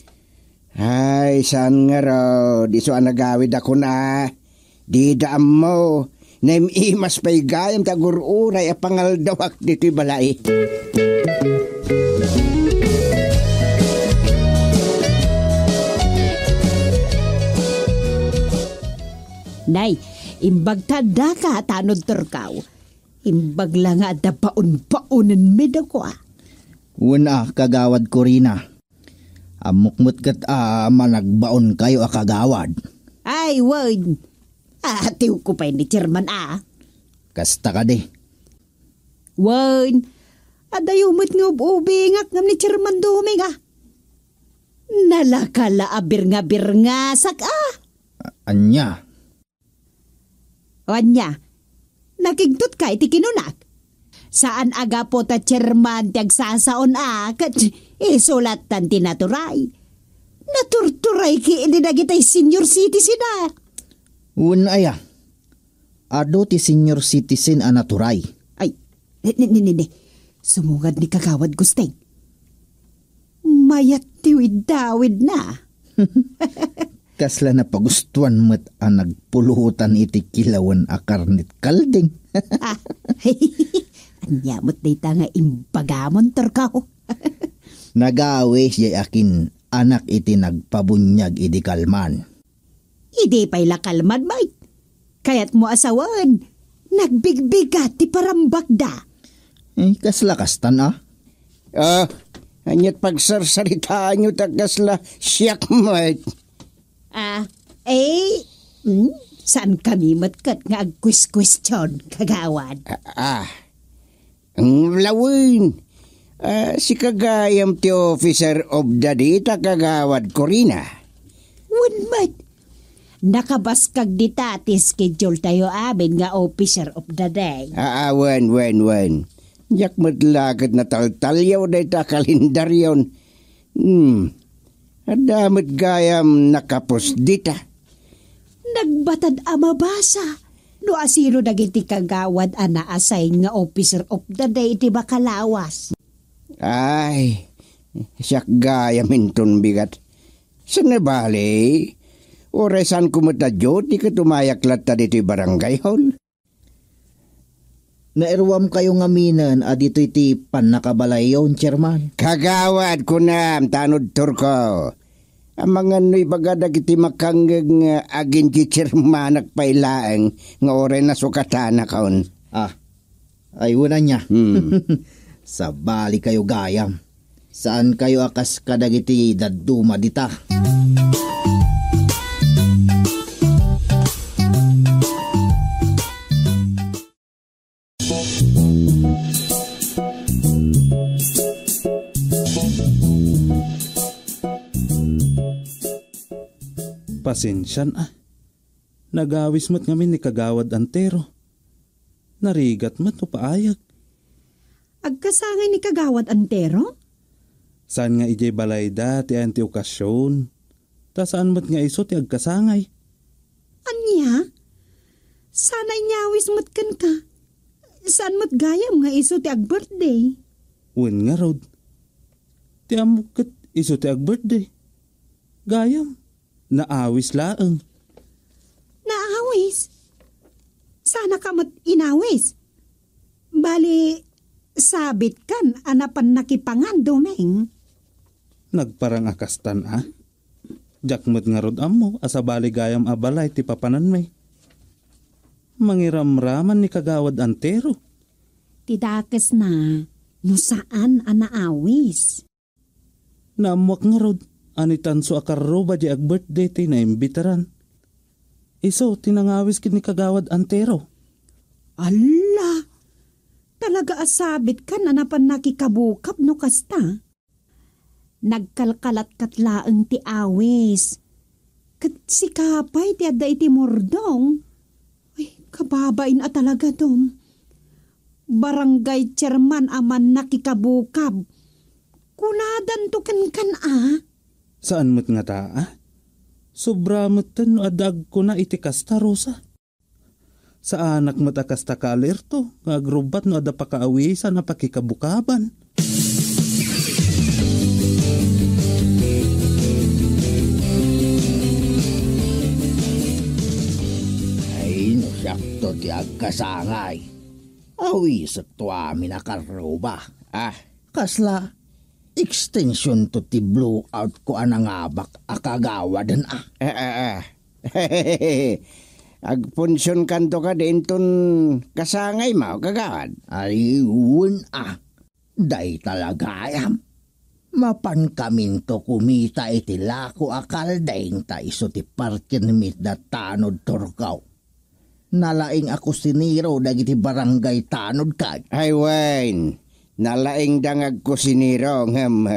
Ay, saan ngarud, isu a nagawid a kuna. Dida ammo, naim-imas pay gayam ti agur-uray a pangaldawak ditoy balay. Nay, imbag ta addaka, Tanod Turkaw. Imbag la nga adda baon-baonenmi dagu a. Wen a, Kagawad Corina. Ammok met ket a managbaonkayo a kagawad. Ay, wen. Atiwko pay ni Chairman a. Kasta kadi? Wen, adayo met nga ub-ubingak ngem ni Chairman Doming a. Nalaka la a birnga-birngasak a. A-, ania? O ania, nakigtotka iti kinunak? Saan a gapu ta chairman ti agsasaon a ket isu lattan ti naturay. Naturturay ki idi dagitay senior citizen a. Wen aya, adu ti senior citizen a naturay. Ay, ni, ni, ni, ni, ni. Sumungad ni Kagawad Gusteng. Mayat ti widdawidna. Kasla napagustuan met a nagpulutan iti kilawen a karnit kalding. Ah, ania met dayta nga imbagamon, Turkaw? Nagawis jay akin anak iti nagpabuniag idi kalman. Idi pay la kalman, Mike. Kayatmo a sawen, nagbigbigat ti parambakda. Eh, kasla kastan a? Ah, aniat pagsarsaritaanyo ta kasla siak met? Ah, eh, hmm, saan kami met ket nga agkueskuestion, Kagawad? Ah, ah. Ang lawen, ah, sika gayam ti officer of the day ta, Kagawad Corina. Wen met, nakabaskag dita ti schedule tayo amin nga officer of the day. Ah, ah, wen, wen, wen. Diak met la ket nataltaliaw dayta a kalendarion. Hmm. Adda met gayam nakapos dita. Nagbatad a mabasa no asino dagiti kagawad a na-assign nga officer of the day iti makalawas. Ay, siak gayam inton bigat. Saan a bale, uray saanko met a duty ket umayak latta ditoy barangay hall. Nairuamkayo ngaminen a ditoy ti pannakabalayyon, Chairman. Kagawad, kunam, Tanod Turko. Amangan no ibaga dagiti makangngeg nga aginchichirmanak pay laeng nga uray nasukatanakon. Ah, ay, wen ania. Hmm. Sabali kayo gayam. Saan kayo a kas kadagiti dadduma dita? Pasensian a. Nagawis met ngamin ni Kagawad Antero. Narigat met no paayag. Agkasangay ni Kagawad Antero? Saan nga idiay balayda ti ayan ti okasion. Ta saan met nga isu ti agkasangay. Ania? Sana inyawis met kenka. Saan met gayam nga isu ti ag-birthday? Wen ngarud. Ti ammok ket isu ti ag-birthday. Gayam, naawis laeng. Naawis? Sana ka met inawis. Bali, sabit kan a napan nakipangan, Doming. Nagparang a kastan a. Diak met ngarud ammo a sabali gayam a balay ti papananmi. Mangiramraman ni Kagawad Antero. Ti dakesna, no saan a naawis. Naammoak ngarud a ni Tanso a karruba di ag-birthday ti naimbitaran. Isu ti nangawis ken ni Kagawad Antero. Alla! Talaga a sabit kan a napan nakikabukab no kasta. Nagkalkalatkat laeng ti awis. Ket sika pay ti adda iti murdong. Ay, kababain a talaga, Dom. Barangay chairman a mannakikabukab. Kunadanto kenkan a. Saan met ngata a? Sobra metten no adda agkuna iti kasta, Rosa. Saanak met a kasta ka alerto nga agrubbat no adda pakaawisan a pakikabukaban. Ay, no siakto ti agkasangay. Awisekto amin a karruba. Ah. Kasla extensionto ti blowoutko a nangabak a kagawaden a. Ah, ah, ah. Agpunsionkanto kadi inton kasangaymo, kagawad? Ay, wen a. Dayta la gayam. Mapankaminto kumita iti lako a kalding ta isu ti parken mitda tanod Turkaw. Nalaing a kusinero dagiti barangay tanod kad. Ay wen, nalaingda nga agkusinero ngem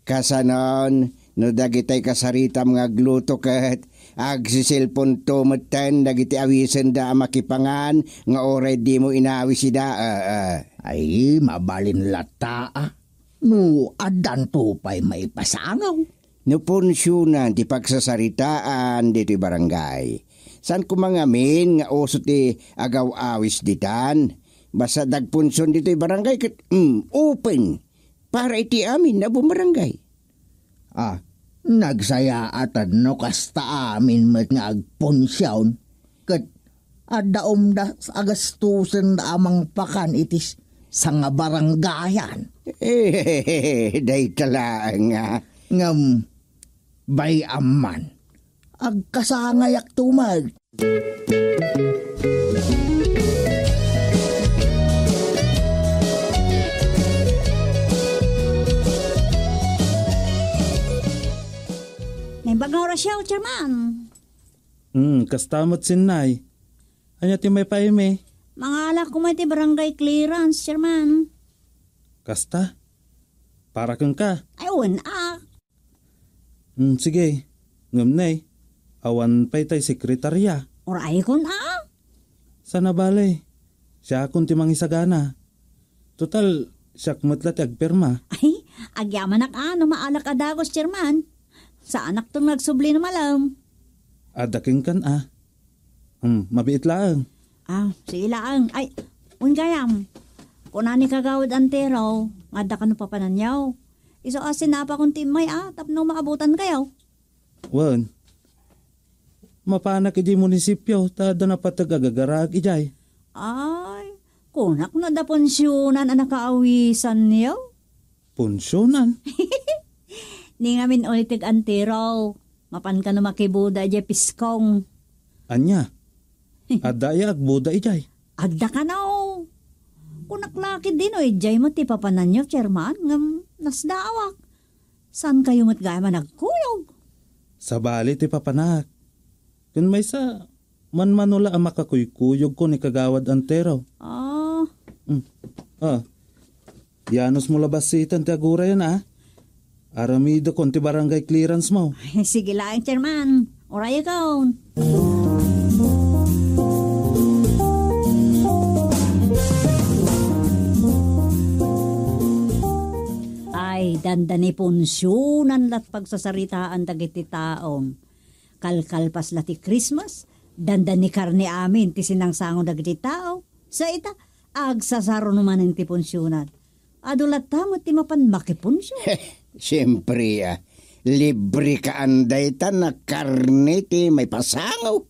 kasanon no dagitay kasaritam nga agluto ket agsiselponto metten dagiti awisenda a makipangan nga uray dimo inawis ida. Ah, ah. Ay, mabalin latta a. No addanto pay maipasangaw. No punsionan ti pagsasaritaan ditoy barangay, saan koma ngamin nga uso ti agaw-awis ditan. Basta dagpunsion ditoy barangay ket, mm, open para iti amin a bumbarangay. Ah, nagsayaatan no kasta amin met nga agpunsion. Ket adda umdas a gastusen a mangpakan iti s-, sangabarangayan. Eh, dayta laeng nga. Ngem, bay-am man, agkasangayakto met. Naimbag nga orasyo, Chairman. Hmm, kasta met, Sinay. Ania ti maipaaymi? Mangala koma iti barangay clearance, Chairman. Kasta? Para kenka? Ay, wen a. Hmm, sige. Ngem ne, awan pay tay sekretarya. Uraykon a. Sana bale, siakon ti mangisagana. Total, siak met la ti agpirma. Ay, agyamanak a no maalak a dagus, Chairman. Saanakton nga agsubli no malem. Adda kenkan a. Hmm, mabiit laeng. Ah, sige laeng. Ay, wen gayam. Kuna ni Kagawad Antero, nga adda kano papananyo. Isu a sinapakon ti immay a, tapno maabutankayo. Wen, mapanak idiay munisipyo, ta adda napateg a gagaraag idiay. Ay, kunak no adda punsionan a nakaawisanyo? Punsionan? Ni ngamin uliteg antiro, mapan kano makibuda idiay piskong. Ania? Adda aya agbuda idiay? Adda kano. Kunak la ketdi no idiay met ti papananyo, Chairman, ngem nasdaawak. Saan kayo met gayam a nagkuyog? Sabali ti papanak. Ken maysa, manmano la a makakuykuyogko ni Kagawad Antero. Ah. Mm. Ah. Yanos mo la bassiten ti agurayan, a? Aramidekon ti barangay clearance mo. Ay, sige laeng, Chairman. Urayekon. Ay, dandani punsionan lat pagsasaritaan dagiti taom. Kalkalpas la ti Christmas, dandani karne amin ti sinangsango dagiti tao. Sa ita, agsasaro no manen ti punsionan. Adu latta met ti mapan makipunsion. Siempre, a, libre kaan dayta a karne ti maipasango.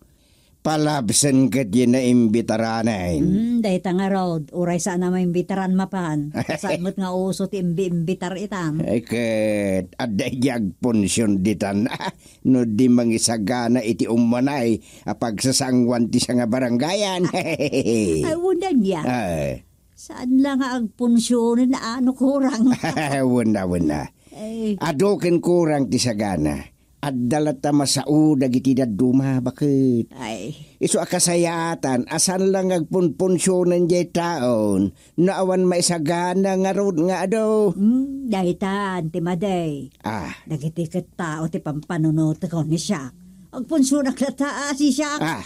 Palabsen ket diay naimbitaranen. Hmm, dayta ngarud, uray saan a maimbitaran mapan. Saan met nga uso ti imbi-imbitar itan. Ay, ket adda idi agpunsion ditan. No di mangisagana iti ummanay a pagsasanguan ti sanga barangayan. Ay, wen ania. Ay. Saan la nga agpunsionen a no kurang? Wen a, wen a. Ay. Adu ken kurang ti sagana. Adda latta masao dagiti dadduma, baket. Ay. Isu a kasayaatan a saan la nga agpunpunsionen diay taon, no awan maisagana ngarud nga adu. Hmm, daytan ti madi. Ah. Dagiti ket tao ti pampanunotekon ni siak. Agpunsionak latta a sisiak. Ah,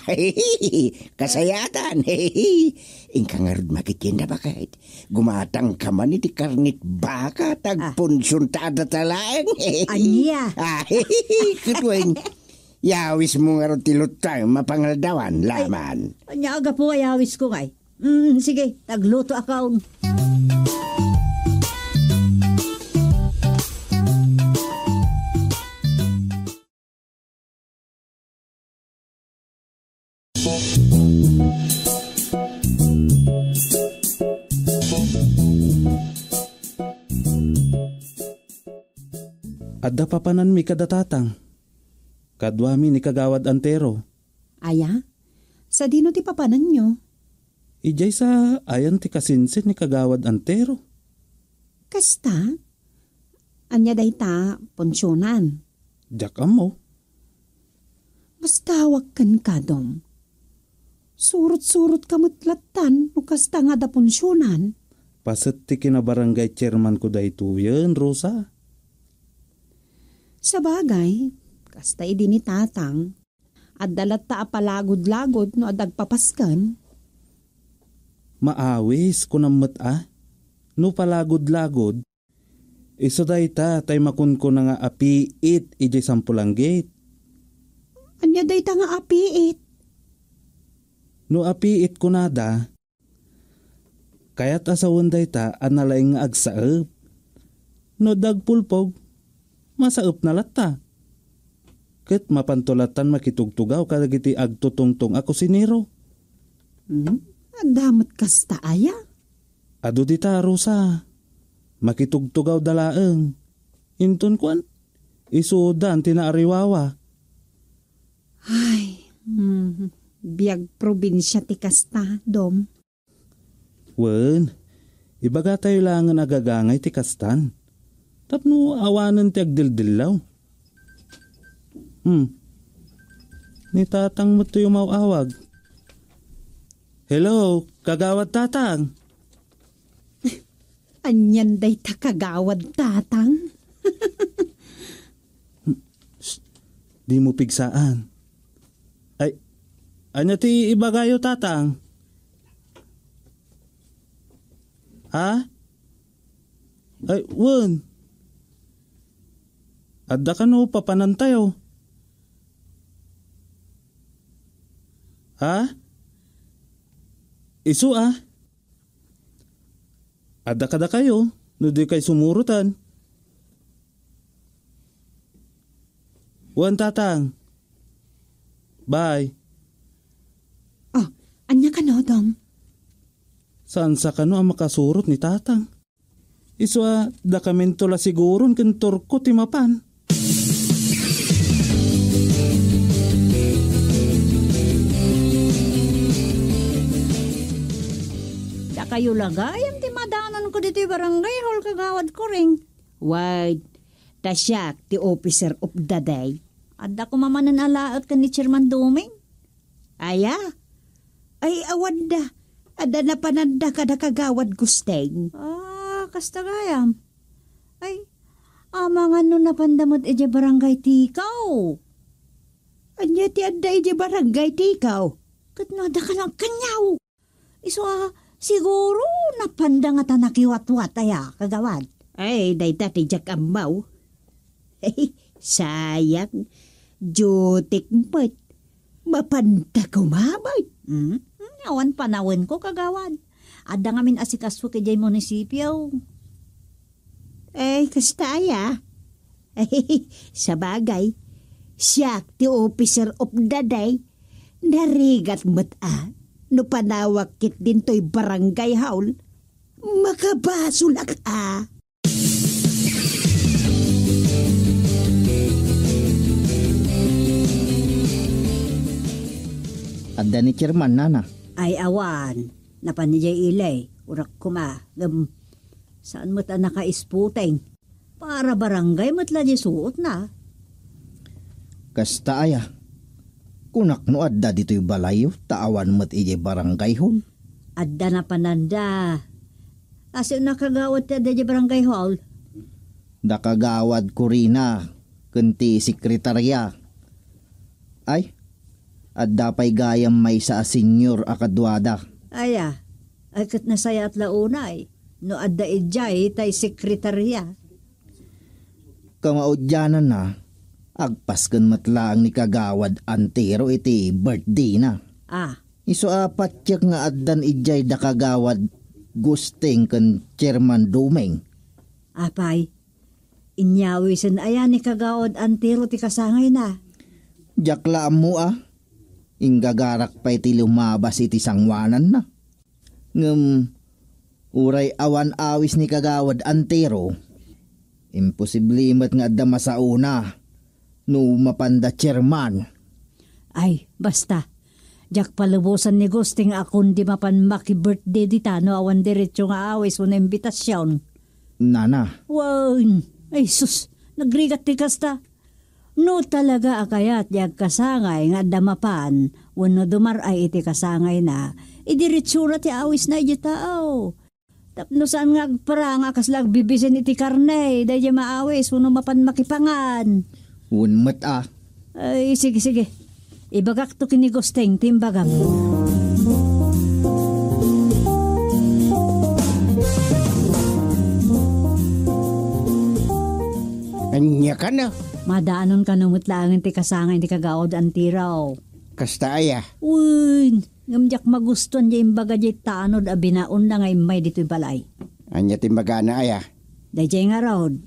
kasayaatan. Inka ngarud makitenda, baket. Gumatangka man iti karnit baka, ta agpunsion ta adda ta laeng. Ania? Ah, ket wen, yawis mo ngarud ti luttang mapangaldawan, laman. Ania a gapu a yawis ko ngay? Mm, sige, tagluto akon. Adda papananmi kada tatang. Kaduami ni Kagawad Antero. Aya? Sadino ti papananyo? Idiay sa ayan ti kasinsin ni Kagawad Antero. Kasta? Ania dayta, punsionan? Diak ammo. Masdawak kenka, Dom. Surot-surotka met lattan no kasta nga adda punsionan. Paset ti kinabarangay chairman ko daytoyen, Rosa. Sabagay, kasta idi ni Tatang, adda latta a palagud-lagud no adda agpapasken. Maawis, kunam met a, no palagud-lagud, isu dayta tay makunkuna nga apiit idiay Sampulanggit. Ania dayta nga apiit? No apiit kunada, kayat a sawen dayta a nalaing nga agsaep. No adda agpulpog, masaepna latta. Ket mapanto lattan makitugtugaw kadagiti agtutungtong a kusinero. Hmm? Adda met kasta aya? Adu dita, Rosa. Makitugtugawda laeng. Inton kuan, isudan ti naariwawa. Ay, hmm, biag probinsia ti kasta, Dom. Wen, ibagatayo laengen a gagangay ti kastan. Tapno awanen ti agdildillaw. Hmm. Ni Tatang met ti umaw-awag. Hello, Kagawad Tatang. Anian dayta, Kagawad Tatang? Shh, dimo pigsaan. Ay, ania ti ibagayo, Tatang? Ha? Ay, wen. Adda kano papanantayo? Ha? Isu a? Adda kadakayo no dikay sumuroten. Wen, Tatang. Bye. Oh, ania kano, Dom? Saan sa kano a makasurot ni Tatang? Isu a, dakaminto la siguron ken turko ti mapan. Kayo la gayam ti madanonko ditoy barangay hall, Kagawad Kuring. Wait, ta siak ti officer of the day. Adda koma manen a laet ken ni Chairman Doming. Aya? Ay, awan da. Adda napananda kada Kagawad Gusteng. Ah, kasta gayam. Ay, amangan no napanda met idiay barangay tikaw. Ania ti adda idiay barangay tikaw? Ket no adda ka nagkaniaw. Isu a, siguro napanda nga ta nakiwatwat aya, Kagawad. Ay, dayta ti diak ammo. Sayang, duty-k met. Mapanda koma met. Hmm? Hmm, awan panawenko, Kagawad. Adda ngamin asikaso idiay munisipio. Ay, kasta aya. Sabagay, siak ti officer of the day. Narigat met a, no panawak ketdin toy barangay hall, makabasolak a. Adda ni Chairman, nana? Ay, awan. Napan idiay ili, urak koma, ngem saan met a nakaisputeng. Para barangay met la di suotna. Kasta aya? Kunak no adda ditoy balayyo, ta awan met idiay barangay hall. Adda napananda. Asino a kagawad ti adda idiay barangay hall? Da Kagawad Corina, ken ti sekretaria. Ay, adda pay gayam maysa a senior a kaduada. Aya, ay ket nasayaat la unay, no adda idiay tay sekretaria. Kamaudiananna, agpasken met laeng ni Kagawad Antero iti birthday-na. Ah. Isu a patiek nga addan idiay da Kagawad Gusting ken Chairman Dumeng. Apay, inyawisen aya ni Kagawad Antero ti kasangayna? Diak la ammo a. Inggagarak pay ti lumabas iti sangoananna. Ngem uray awan awis ni Kagawad Antero, imposible met nga adda masaona no mapanda chairman. Ay, basta. Diak palubosan ni Gusting a kundi mapan maki-birthday dita no awan diretso nga awis wenno imbitasion. Nana. Wen, ay sus, nagrigat ti kasta. No talaga a kayat ti agkasangay nga adda mapan wenno dumar-ay iti kasangayna, idiretsona ti awisna idiay tao. Tapno saan nga agparang a kasla agbibisen iti karne, daydiay maawis wenno mapan makipangan. Wen met a. Ay, sige, sige. Ibagakto ken ni Gusting ti imbagam. Ania kano? Madanon kano met laengen ti kasangay ni Kagawad Antero. Kasta aya? Wen, ngem diak magustuan diay imbaga diay tanod a binaonna nga immay ditoy balay. Ania ti imbagana aya? Daydiay ngarud,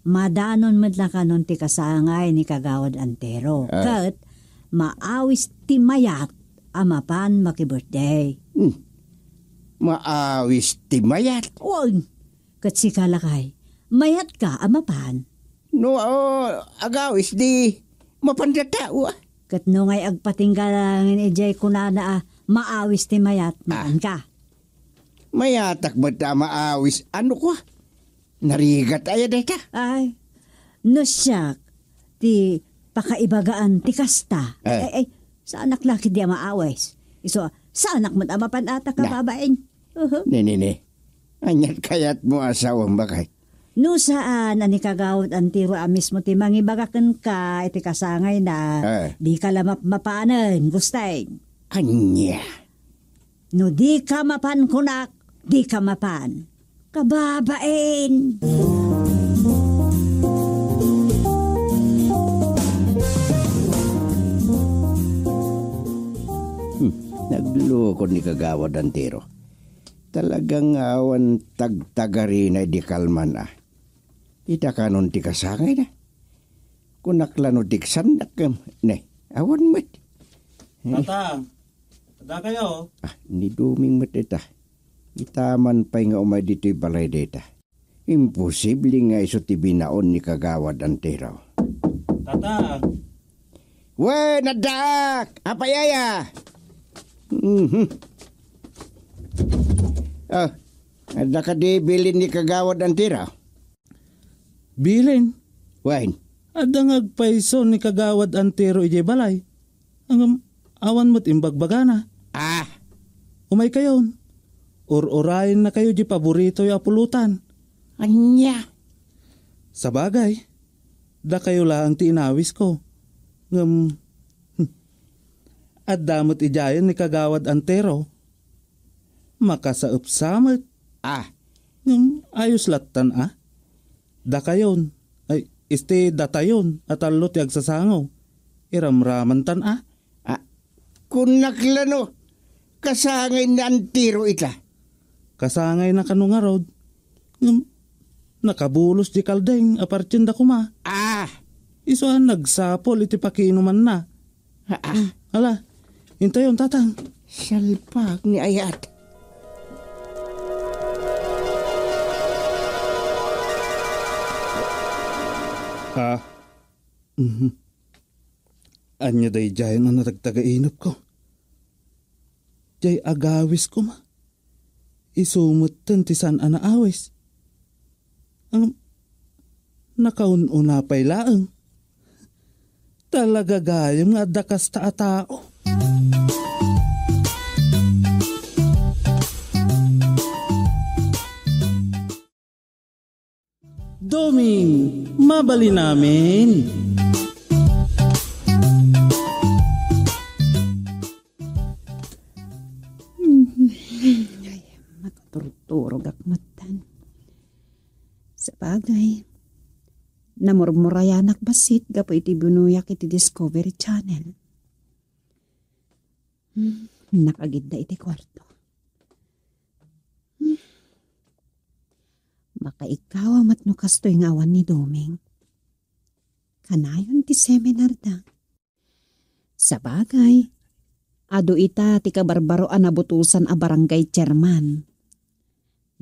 madanon met la kanon ti kasangay ni Kagawad Antero. Ah. Ket maawis ti mayat a mapan maki-birthday. Hmm. Maawis ti mayat? Wen, ket sika lakay, mayatka a mapan. No, ah, agawis di mapan data, wa? Ket no ngay agpatingga laengen idiay kunana a maawis ti mayat, ah, mapanka. Mayatak met a maawis, ano kwa? Narigat aya dayta? Ay, no siak, ti pakaibagaan ti kasta. Eh. Ay, ay, saanak la ketdi a maawis. Isu, saanak met a mapan ata, na, kababain. Uhu. Ni, ni, ni. Aniat kayatmo a sawam, bakay? No saan a ni Kagawad Antero a mismo ti mangibaga kenka iti kasangayna, eh, dika la mapmapanen, Gusting. Ania? No dika mapan kunak, dika mapan. Kababain! Hmm, nagloko ni Kagawad Antero. Talaga nga awan tagtagarina idi kalman a. Ita kanon ti kasangayna. Kunak la no diksannak, em, ne, awan met. Tata, adda kayo? Ah, ni Duming met ita. Ita man pay nga umay ditoy balay dayta. Imposible nga isu ti binaon ni Kagawad Antero. Tata! Wen, addaak! Apay aya? Mhm. Ah, adda kadi bilin ni Kagawad Antiro? Bilin? Wen. Adda nga agpayso ni Kagawad Antiro idiay balay. Ngem awan met imbagbagana. Ah. Umaykayon. Ur-urayennakayo di paboritoyo a pulutan. Ania? Sabagay, dakayo laeng ti inawisko. Ngem, adda met idiayen ni Kagawad Antiro. Makasaepsa met. Ah. Ngem ayos lattan a. Dakayon, ay, isti datayon a tallo ti agsasango. Iramramantan a. Ah, kunnak la no, kasangay ni Antiro ita. Kasangayna kano ngarud. Ngem, nakabulos di kaldeng a partienda koma. Ah! Isu a nagsapul iti pakiinumanna. Ah, ah. Hmm, ala, intayon, tatang. Salpak ni ayat. Ah. Mhm. Ania daydiayen a natagtagainepko? Diay agawis koma. Isu metten ti saan a naawis. Ang nakaun-una pay laeng. Talaga gayam nga adda kasta a tao. Doming, mabalin amin. Ay, makaturturog ak metten. Sabagay, namurmurayanak bassit gapu iti binuyak iti Discovery Channel. Hmm, nakagidda iti kuarto. Hmm. Makaikawa met no kastoy nga awan ni Doming. Kanayon ti seminar da. Sabagay, adu ita ti kabarbaro a nabutosan a barangay chairman.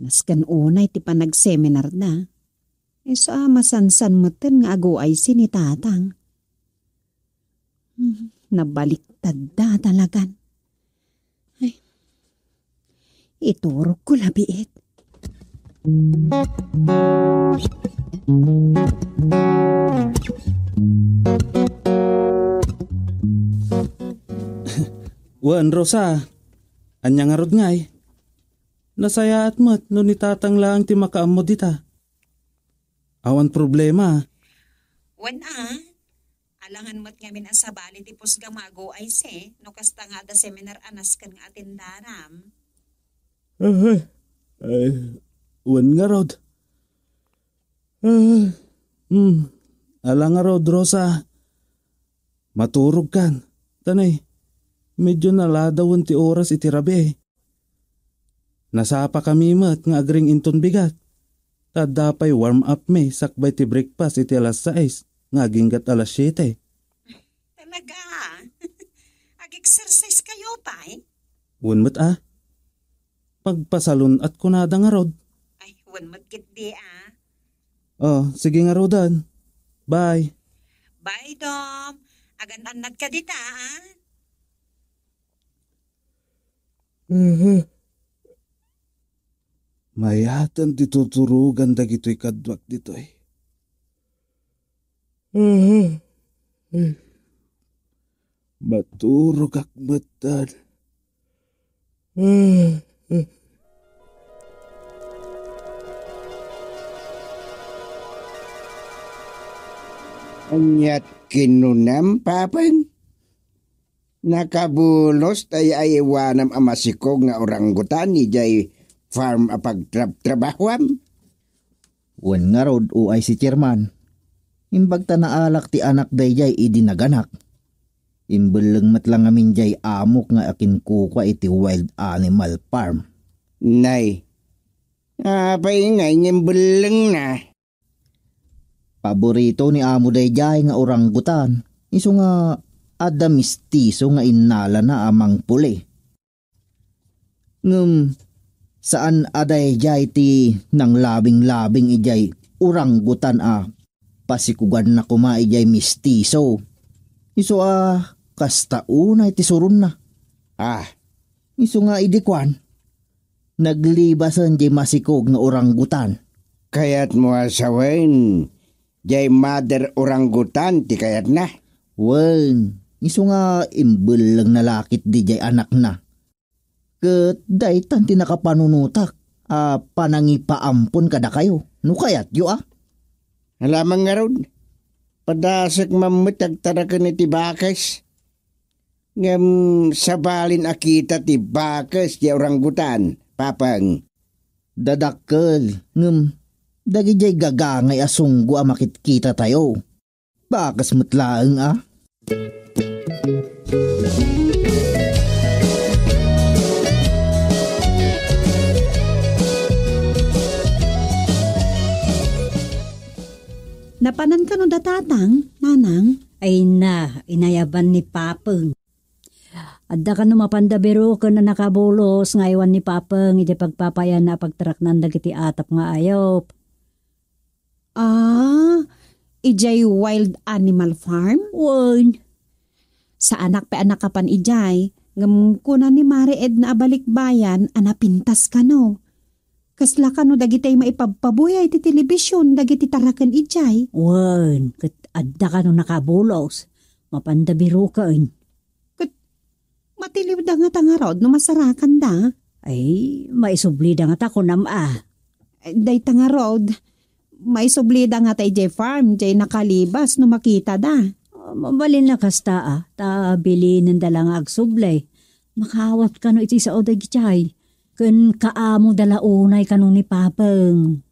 Nasken unay ti panagseminar da. Isu a masansan metten nga aguaysi ni tatang. Hmm, nabaliktad da talagan. Ay, iturogko labiit. Wen, Rosa, ania ngarud ngay? Nasayaat met no ni tatang laeng ti makaammo dita. Awan problema. Wen a, alangan met ngamin a sabali ti pusgam nga aguaysi no kasta nga adda seminar a nasken nga atendaram. Aha. Ay, wen ngarud. Ah, hmm. Ala ngarud, Rosa. Maturogkan. Tanay, medyo naladawen ti oras iti rabii. Nasapakami met nga agring inton bigat. Ta adda pay warm up mi sakbay ti breakfast iti alas sais nga aginggat alas siete. Talaga? Ag-exercise kayo pay? Wen met a. Pagpasalun-at kunada ngarud. Ay, wen met ketdi a. Oh, sige ngaruden. Bye. Bye, Dom. Agan-annad ka dita, a? Mhm. Mayaten ti tuturogan dagitoy kaduak ditoy. Mhm. Maturogak metten. Aniat kinunam, Papang? Nakabulos tay aywanam a masikog nga orangutan idiay farm a pagtrabtrabahuam? Wen ngarud, uay si Chairman. Imbag ta naalak ti anak daydiay idi naganak. Imbelleng met la ngamin diay amok nga akinkukua iti wild animal farm. Nay, apay ngay nga imbellengna? Paborito ni amo daydiay nga orangutan, isu nga adda mistiso nga innalana a mangpuli. Ngem saan a daydiay ti nanglabinglabing idiay orangutan a pasikuganna koma idiay mistiso. Isu a kasta unay ti suronna. Ah. Isu nga idi kuan, Naglibasen jay masikog nga oranggutan. Kayatmo a sawen, jay mother oranggutan ti kayatna? Wen, isu nga imbellengna la ketdi jay anakna. Ket daytan ti nakapanunotak a panangipaampon kadakayo, no kayatyo a. Alamang ngarud, padasek man met ti agtaraken iti bakes. Ngem sabalin a kita ti bakes ti oranggutan, Papang. Dadakkel, ngem dagidiay gagangay a sunggo a makitkitatayo. Bakes met laeng a. Napanan kano da Tatang, Nanang? Ay na, inayaban ni Papeng. Adda kano mapanda biroken a nakabulos nga aywan ni Papeng iti pagpapayan a pagtaraknan dagiti atap nga ayup. Ah, idiay wild animal farm? Wen. Saanak pay a nakapan idiay, ngem kuna ni Mare Edna a balikbayan a napintas kano. Kasla kano dagiti maipabpabuya iti telebision dagiti taraken idiay? Wen, ket adda kano nakabulos. Mapanda biroken. Ket matiliwda ngata ngarud no masarakanda? Ay, maisublida ngata kunam a. Dayta ngarud, maisublida ngata idiay farm, diay nakalibas no makitada. Ah, mabalin a kasta a, ta bilinenda la nga agsubli. Makaawat kano iti sao dagitiay. Ken kaamoda la unay kano ni Papeng.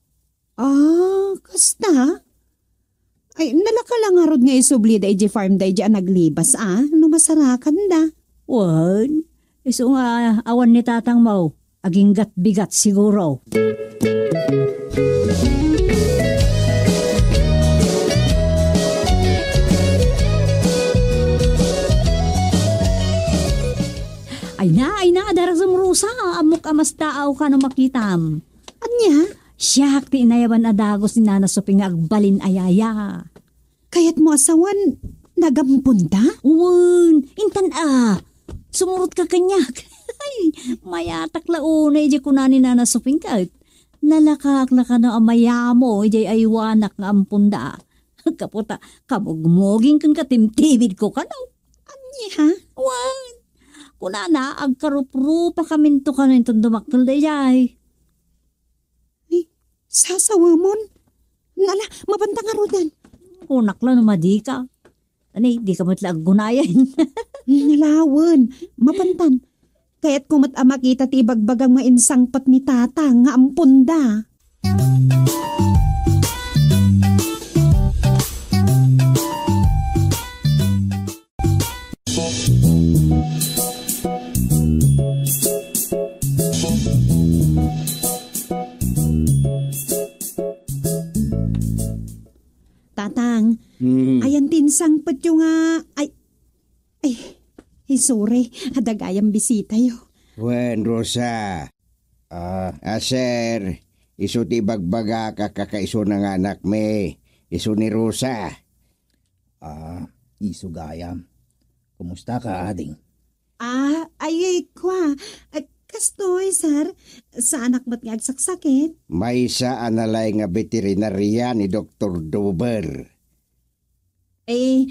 Ah, kasta? Ay, nalaka la ngarud nga isublida idiay farm daydiay a naglibas a, no masarakanda. Wen, isu nga awan ni tatangmo, aginggat-bigat siguro. Ay na, ay na, darasem Rosa, ammok a mastaaw ka no makitam. Ania? Siak ti inayaban a dagus ni Nana Sophie nga agbalin a yaya. Kayatmo a sawen, nagamponda? Wen, intan a. Sumurot ka kaniak. Ay, mayatak la unay idiay kuna ni Nana Sophie ket. Nalakaak la kano a mayamo idiay aywanak nga amponda. Gapu ta kamugmuging ken katimtimidko kano. Ania? Wen, kunana, agkaruprupakaminto kano inton dumakkel daydiay. Ni, sasawemon? Nala, mapanta ngaruden. Kunak la no madika. Ani, dika met la aggunayan. Nalawen, mapantan. Kayatko met a makita ti ibagbagang mainsangpet ni Tatang nga amponda. Tatang, Mm. ayan ti insangpetyo nga, ay, ay, ay, sorry, adda gayam bisitayo. Wen, Rosa. Ah, ah, sir, isu ti ibagbagak a kakaisuna nga anakmi, isu ni Rosa. Ah, isu gayam. Kumusta ka, ading? Ah, ay, ay, kwa. Ay, kastoy, sir. Saanak met nga agsaksakit? Maysa a nalay nga veterinarya ni Doktor Dober. Eh,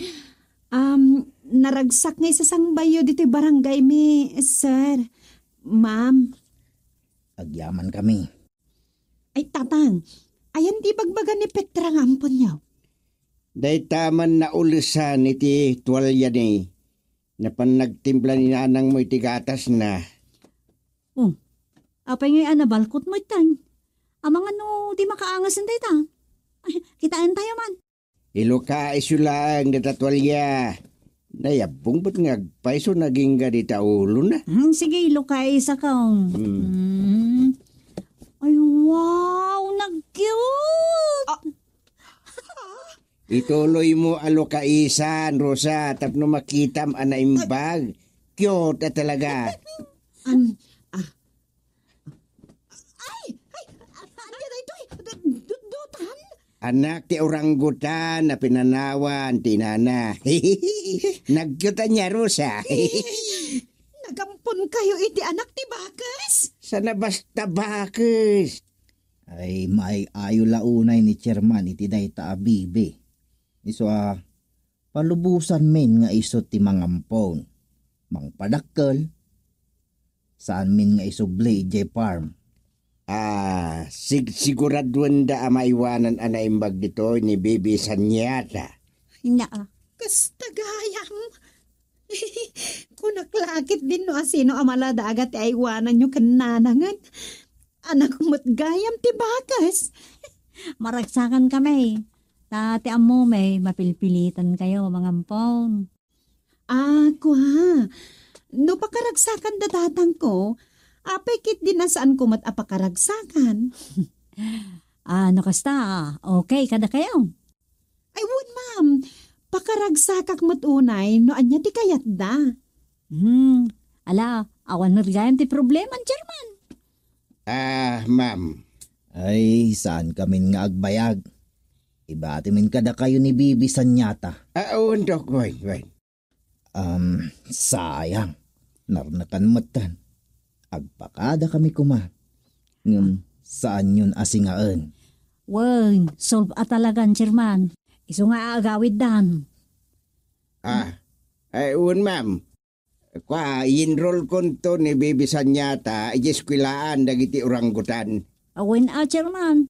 um, naragsak nga isasangbayyo ditoy barangay mi, sir. Ma'am. Agyaman kami. Ay, Tatang, ayan ti ibagbaga ni Petra nga amponyo? Dayta man naulesan iti tualya ni napan nagtimpla ni nanangmo iti gatasna. Oh, apay ngay a nabalkotmo itay? Amangan no di makaangasen dayta. Ay, kitaentayo man. Ilukaisyo laeng dita tualya. Nayabbong bet nga agpayso nagingga dita ulona. Hmm, sige, ilukaisakon. Hmm. Hmm. Ay, wow, nag-cute! Ah. Ituloymo a lukaisan, Rosa, tapno makitam a naimbag. Cute a talaga. An-, ah, Ay! Ay! Ania daytoy? Du-, du-, dutan? Anak ti oranggutan a pinanawan ti inana. Nagkutan niya, Rosa. Nagam-, Agpamponkayo iti anak ti bakes? Sana basta bakes. Ay, maay-ayo la unay ni Chairman iti dayta a bibi. Isu a, palubosanmin nga isu ti mangampon. Mangpadakkel, saanmin nga isubli idiay farm. Ah, sig-, siguraduenda a maiwanan a naimbag ditoy ni Bibi Sanyata. Naa. Kasta gayam. Kunak la ketdin no asino a maladaga ti aiwananyo ken nanangen. Anak met gayam ti bakes. Maragsakan kami. Ta ti ammomi, mapilpilitan kayo, mangampon. Ah, kua. No pakaragsakan da tatangko, apay ketdin a saanko met a pakaragsakan? Ah, no kasta, okay kada kayo? Ay, wen, ma'am. Pakaragsakak met unay no ania ti kayatda. Hmm, ala, awan met gayam ti problema, Chairman. Ah, ma'am. Ay, saan kamin nga agbayag? Ibatimin kadakayo ni Bibi Sanyata. Ah, wen, Dok, wen, wen. Um, sayang. Narnakan metten. Agpakada kami koma. Ngem saanyon a singaen. Wen, solve a talagan, Chairman. Isu nga aagawiddan. Ah, ay, wen, ma'am. Kua, i-enroll konto ni Bibi Sanyata iti eskuelaan dagiti oranggutan. Awen a, Chairman.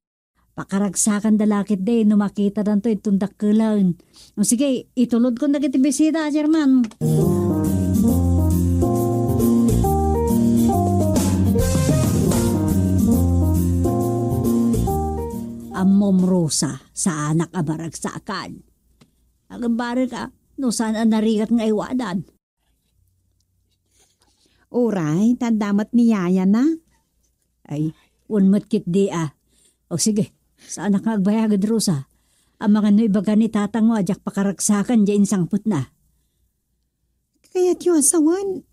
Pakaragsakanda la ketdi no makitadanto inton dakkelen. O sige, itulodkon dagiti bisita, Chairman. Ammom, Rosa, saanak a maragsakan. Agbarek a, no saan a narigat nga iwanan. Uray, ta adda met ni yayana. Ay, wen met ketdi a. O sige, saanak nga agbayag, Rosa. Amangan no ibaga ni tatangmo a diak pakaragsakan diay insangpetna. Kayatyo a sawen,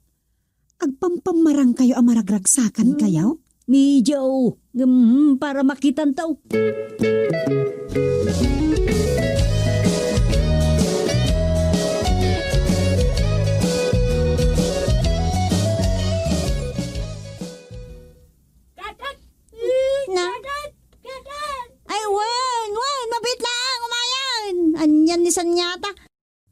agpampammarangkayo a maragragsakankayo? Medyo, mm, para makitanto. Na? Ay, wen, wen, mabit lang, umayan. Anian ni Sanyata.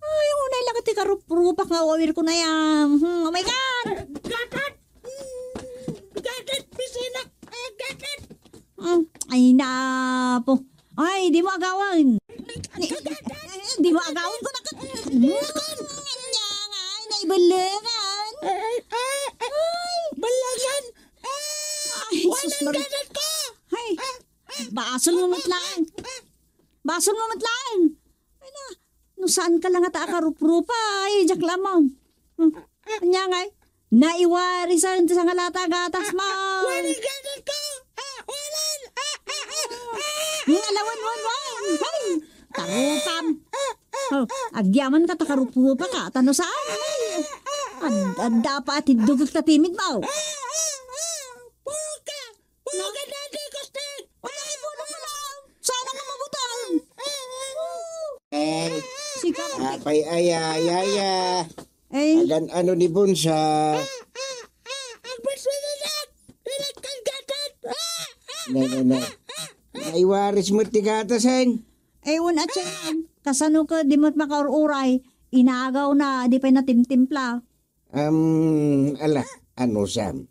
Ay, unay lang ti karuprupak nga awawirko na yan. Hmm, oh my God! Gagat! Hmm, gagat, bisinak! Ah, gagat! Hmm, ay, napo. Ay, di mo agawan. Di mo agawan ko na. Anya nga, ay, naibalangan. Ay, ay, ay, balangan! Ah, ay, sus, Maria. Gagat ko! Ay, basol mo met lang. Basol mo met lang. Ay na, no saan ka lang ata akaruprupa, ay, diak lamang. Hmm. Anya ngay, naiwarisen ti sangalata gatas mo. Wala gatas ko. Ah, wala. Ah, ah, ah, ah. Hmm, ala, wan, wan, wan. Ay, tarupam. Oh, agyaman ka, takaruprupa ka. Tano saan? Ay, ad-, adda pa ati dugok ta timid mo. Puka. Wala ka dati, Gusti! Wala, ipuno mo lang! Sana nga mabutang! Eh, si Kati. Apay, aya, aya, aya. Eh? Agan ano ni Bunsa? Ang basuranak! Pinagkagatan! No, no, no. Naiwaris mo ti gatasen? Eh, un, at siya, kasano ka, di mo't makaur-uray? Inagaw na, di pa'y natimtimpla. Am, ala, ano, Sam?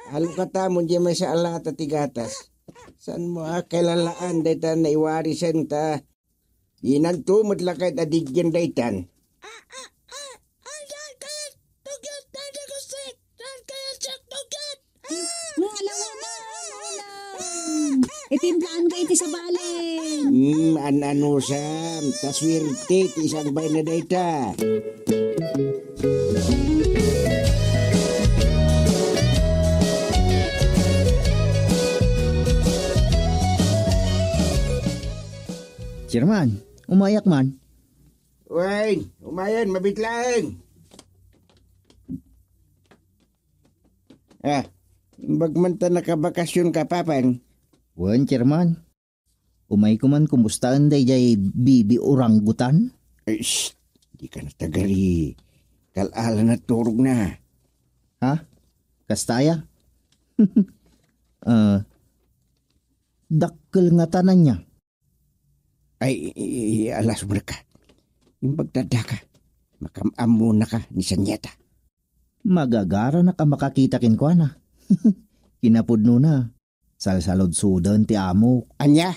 Alukata mo diay maysa a lata ti gatas. Saan mo a kailalaan dayta naiwarisen ta? Inanto met la ket adiggen daytan. Ah, ah, ah, ah, saan kayat tugyot, Daddy Gusik? Saan kayat siak tugyot? Ah! Mga alam mo na, alam. Itimplaanka iti sabali. Hmm, an-ano, Sam? Ta suerte ti isangbay na dayta. Chairman, umayak man. Wen, umayen, mabitlaeng. Ah, imbag man ta nakabakasyon ka, Papang. Wen, Chairman. Umayko man kumustaen daydiay bibi orangutan? Ay, shh! Di ka natagari. Kal-ala na turog na. Ha? Kasta aya? Ah, dakkel ngata ania? Ay, i-, i-, alas, umrek ka. Imbag ta addaka. Makam-ammonaka ni Sanyata. Magagaranak a makakita kenkuana. Kinapudnona, salsaludsoden ti amok. Ania?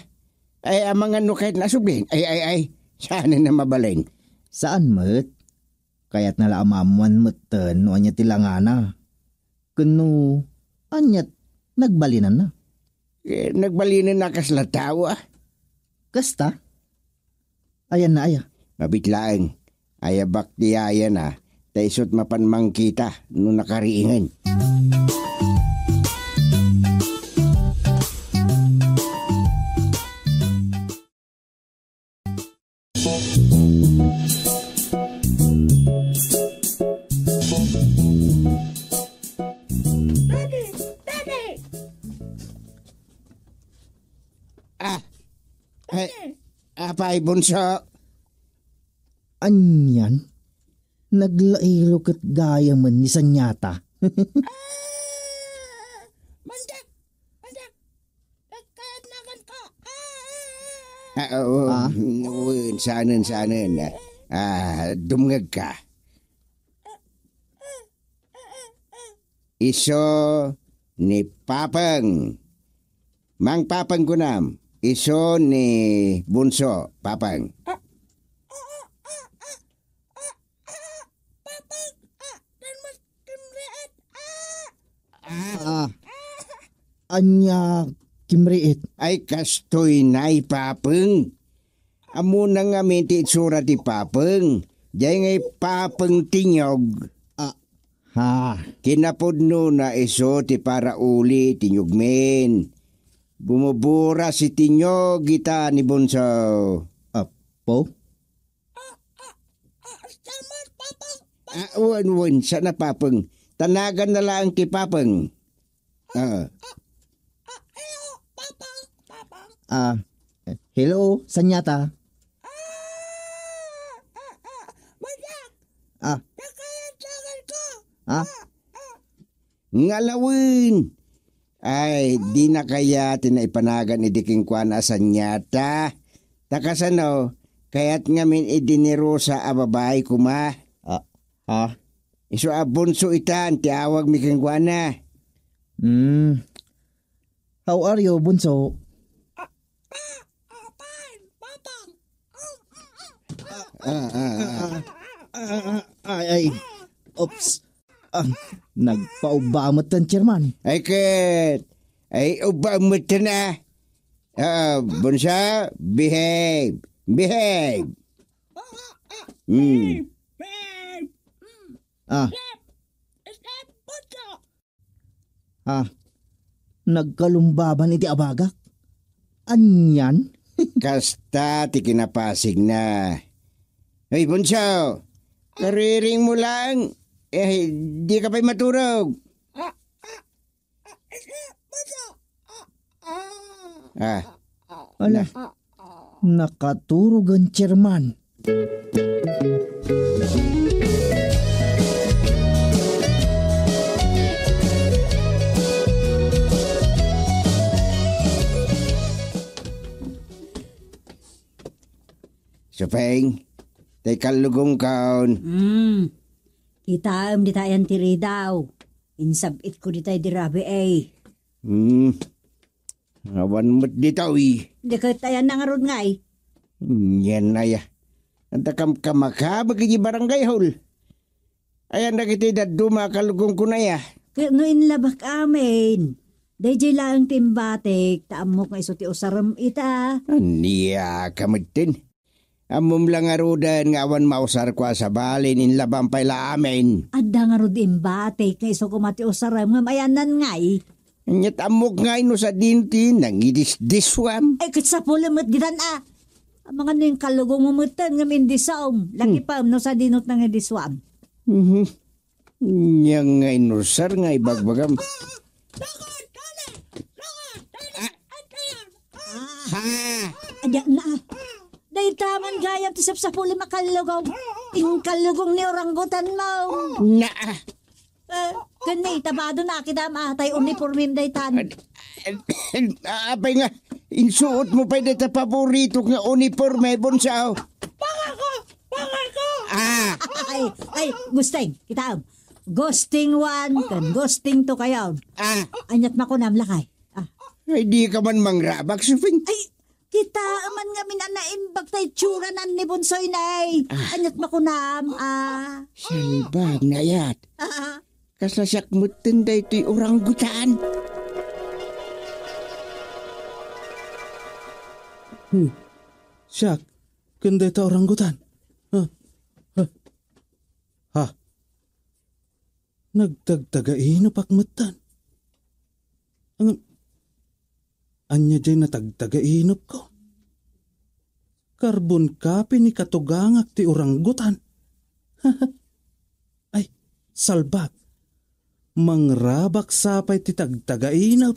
Ay, amangan no kayat na asubli. Ay, ay, ay. Saanen a mabalin. Saan met? Kayatna la a maammoan metten no ania ti langana. Ken no aniat nagbalinanna. Eh, nagbalinanna kasla tao, ah. Kasta? Ayanna aya? Mabiit laeng. Ayabak ti ayana, ta isut mapan mangkita no nakariingen. Daddy! Daddy! Ah! Ay, apay, bunso? Anian? Naglairo ket gayamen ni Sanyata. Ah! Mandak! Mandak! Nagkayat na kan ka. Ah, oo. Ah? Wen, saanen, saanen. Ah, dumngeg ka. Isu ni Papeng. Mang Papeng kunam. Isu ni Bunso, Papeng. Ah, ah. Ania, kimriit? Ay, kastoy nay, Papeng. Ammona ngamin ti itsura ti Papeng. Diay ngay Papeng Tinyog. Ah, ha. Kinapudnona isu ti parauli ti Tinyogmin. Bumubura si Tinyog ita ni Bunso. Apo? Ah, wen, wen, saan a Papeng. Tanagan na laeng ti Papeng. Ah. Ah, hello, Sanyata. Ah. Ah. Ngalawen! Ay, dina kayat ti naipanagan idi kenkuana a Sanyata. Ta kasano, kayat ngamin idi ni Rosa a babai koma. Ah, ha? Isu a Bunso itan ti awagmi kenkuana. Hmm. How are you, Bunso? Ah, ah, ah. Ah, ah, ah. Ay, ay. Oops. Ah, nagpaubba met ten, Chairman. Ay, ket. Ay, ubba met ten, ah. Ah, Bunso, behave. Behave. Hmm. Ah. Ah, nagkalumbaban iti abagak. Anian? Kasta ti kinapasigna. Hoy, Bunso! Kariring mo lang. Eh, di ka pa'y maturog. Ah. Ala, nakaturogen, Chairman. Supeng, tay kallugongkon. Hmm. Kitaem dita ayan ti ridaw. Insab-itko dita idi rabii. Hmm. Awan met ditoy. Di ket ayanna ngarud ngay? Yan aya. Anta kamkamaka, bagay di barangay hall. Ayan dagiti dadduma a kalugongkon aya. Ket no inlabak amin, daydiay laeng ti imbatik, ta ammok nga isu ti usarem ita. Ania ka metten? Ammom la ngaruden nga awan mausarko a sabali, inlabam pay la amin. Adda ngarud imbatik nga isu koma ti usarem ngem ayanna ngay. Ket ammok ngay no sadino ti nangidisdiswam. Ay, ket sapulem met ditan a. Amangan no inkallugongmo metten ngem indisom. Lakipem no sadino ti nangidiswam. Mhm. Ania nga inusar nga ibagbagam? Ha? Adda na. Dayta man gayam ti sapsapulem a kallugong. Inkallugong ni orangutan mo. Naa. Ken ni, tabado na, kitam, ah, tay uniformem daytan. Apay nga, insuot mo pay dayta paborito nga uniforme, Bunso? Pangako! Pangako! Ah! Ay, ay, Gusting, kitam. Gusting one, ken Gusting two kayo. Ah! Anyat makunam, lakay. Ah. Ay, di ka man mangrabak, Suping. Ay, kita man nga minanaimbag tay tsuranan ni Bunsoy, nay. Ah. Anyat makunam, ah. Salbag na yat. Ah. Kasla siak metten daytoy orangutan. Hmm. Siak, ken dayta orangutan. Ha? Ha? Ha? Nagtagtagainepak metten. Ang, ania jay natagtagainepko? Carbon copy ni katugangak ti orangutan. Ay, salbag. Mangrabak sa pay ti tagtagainep.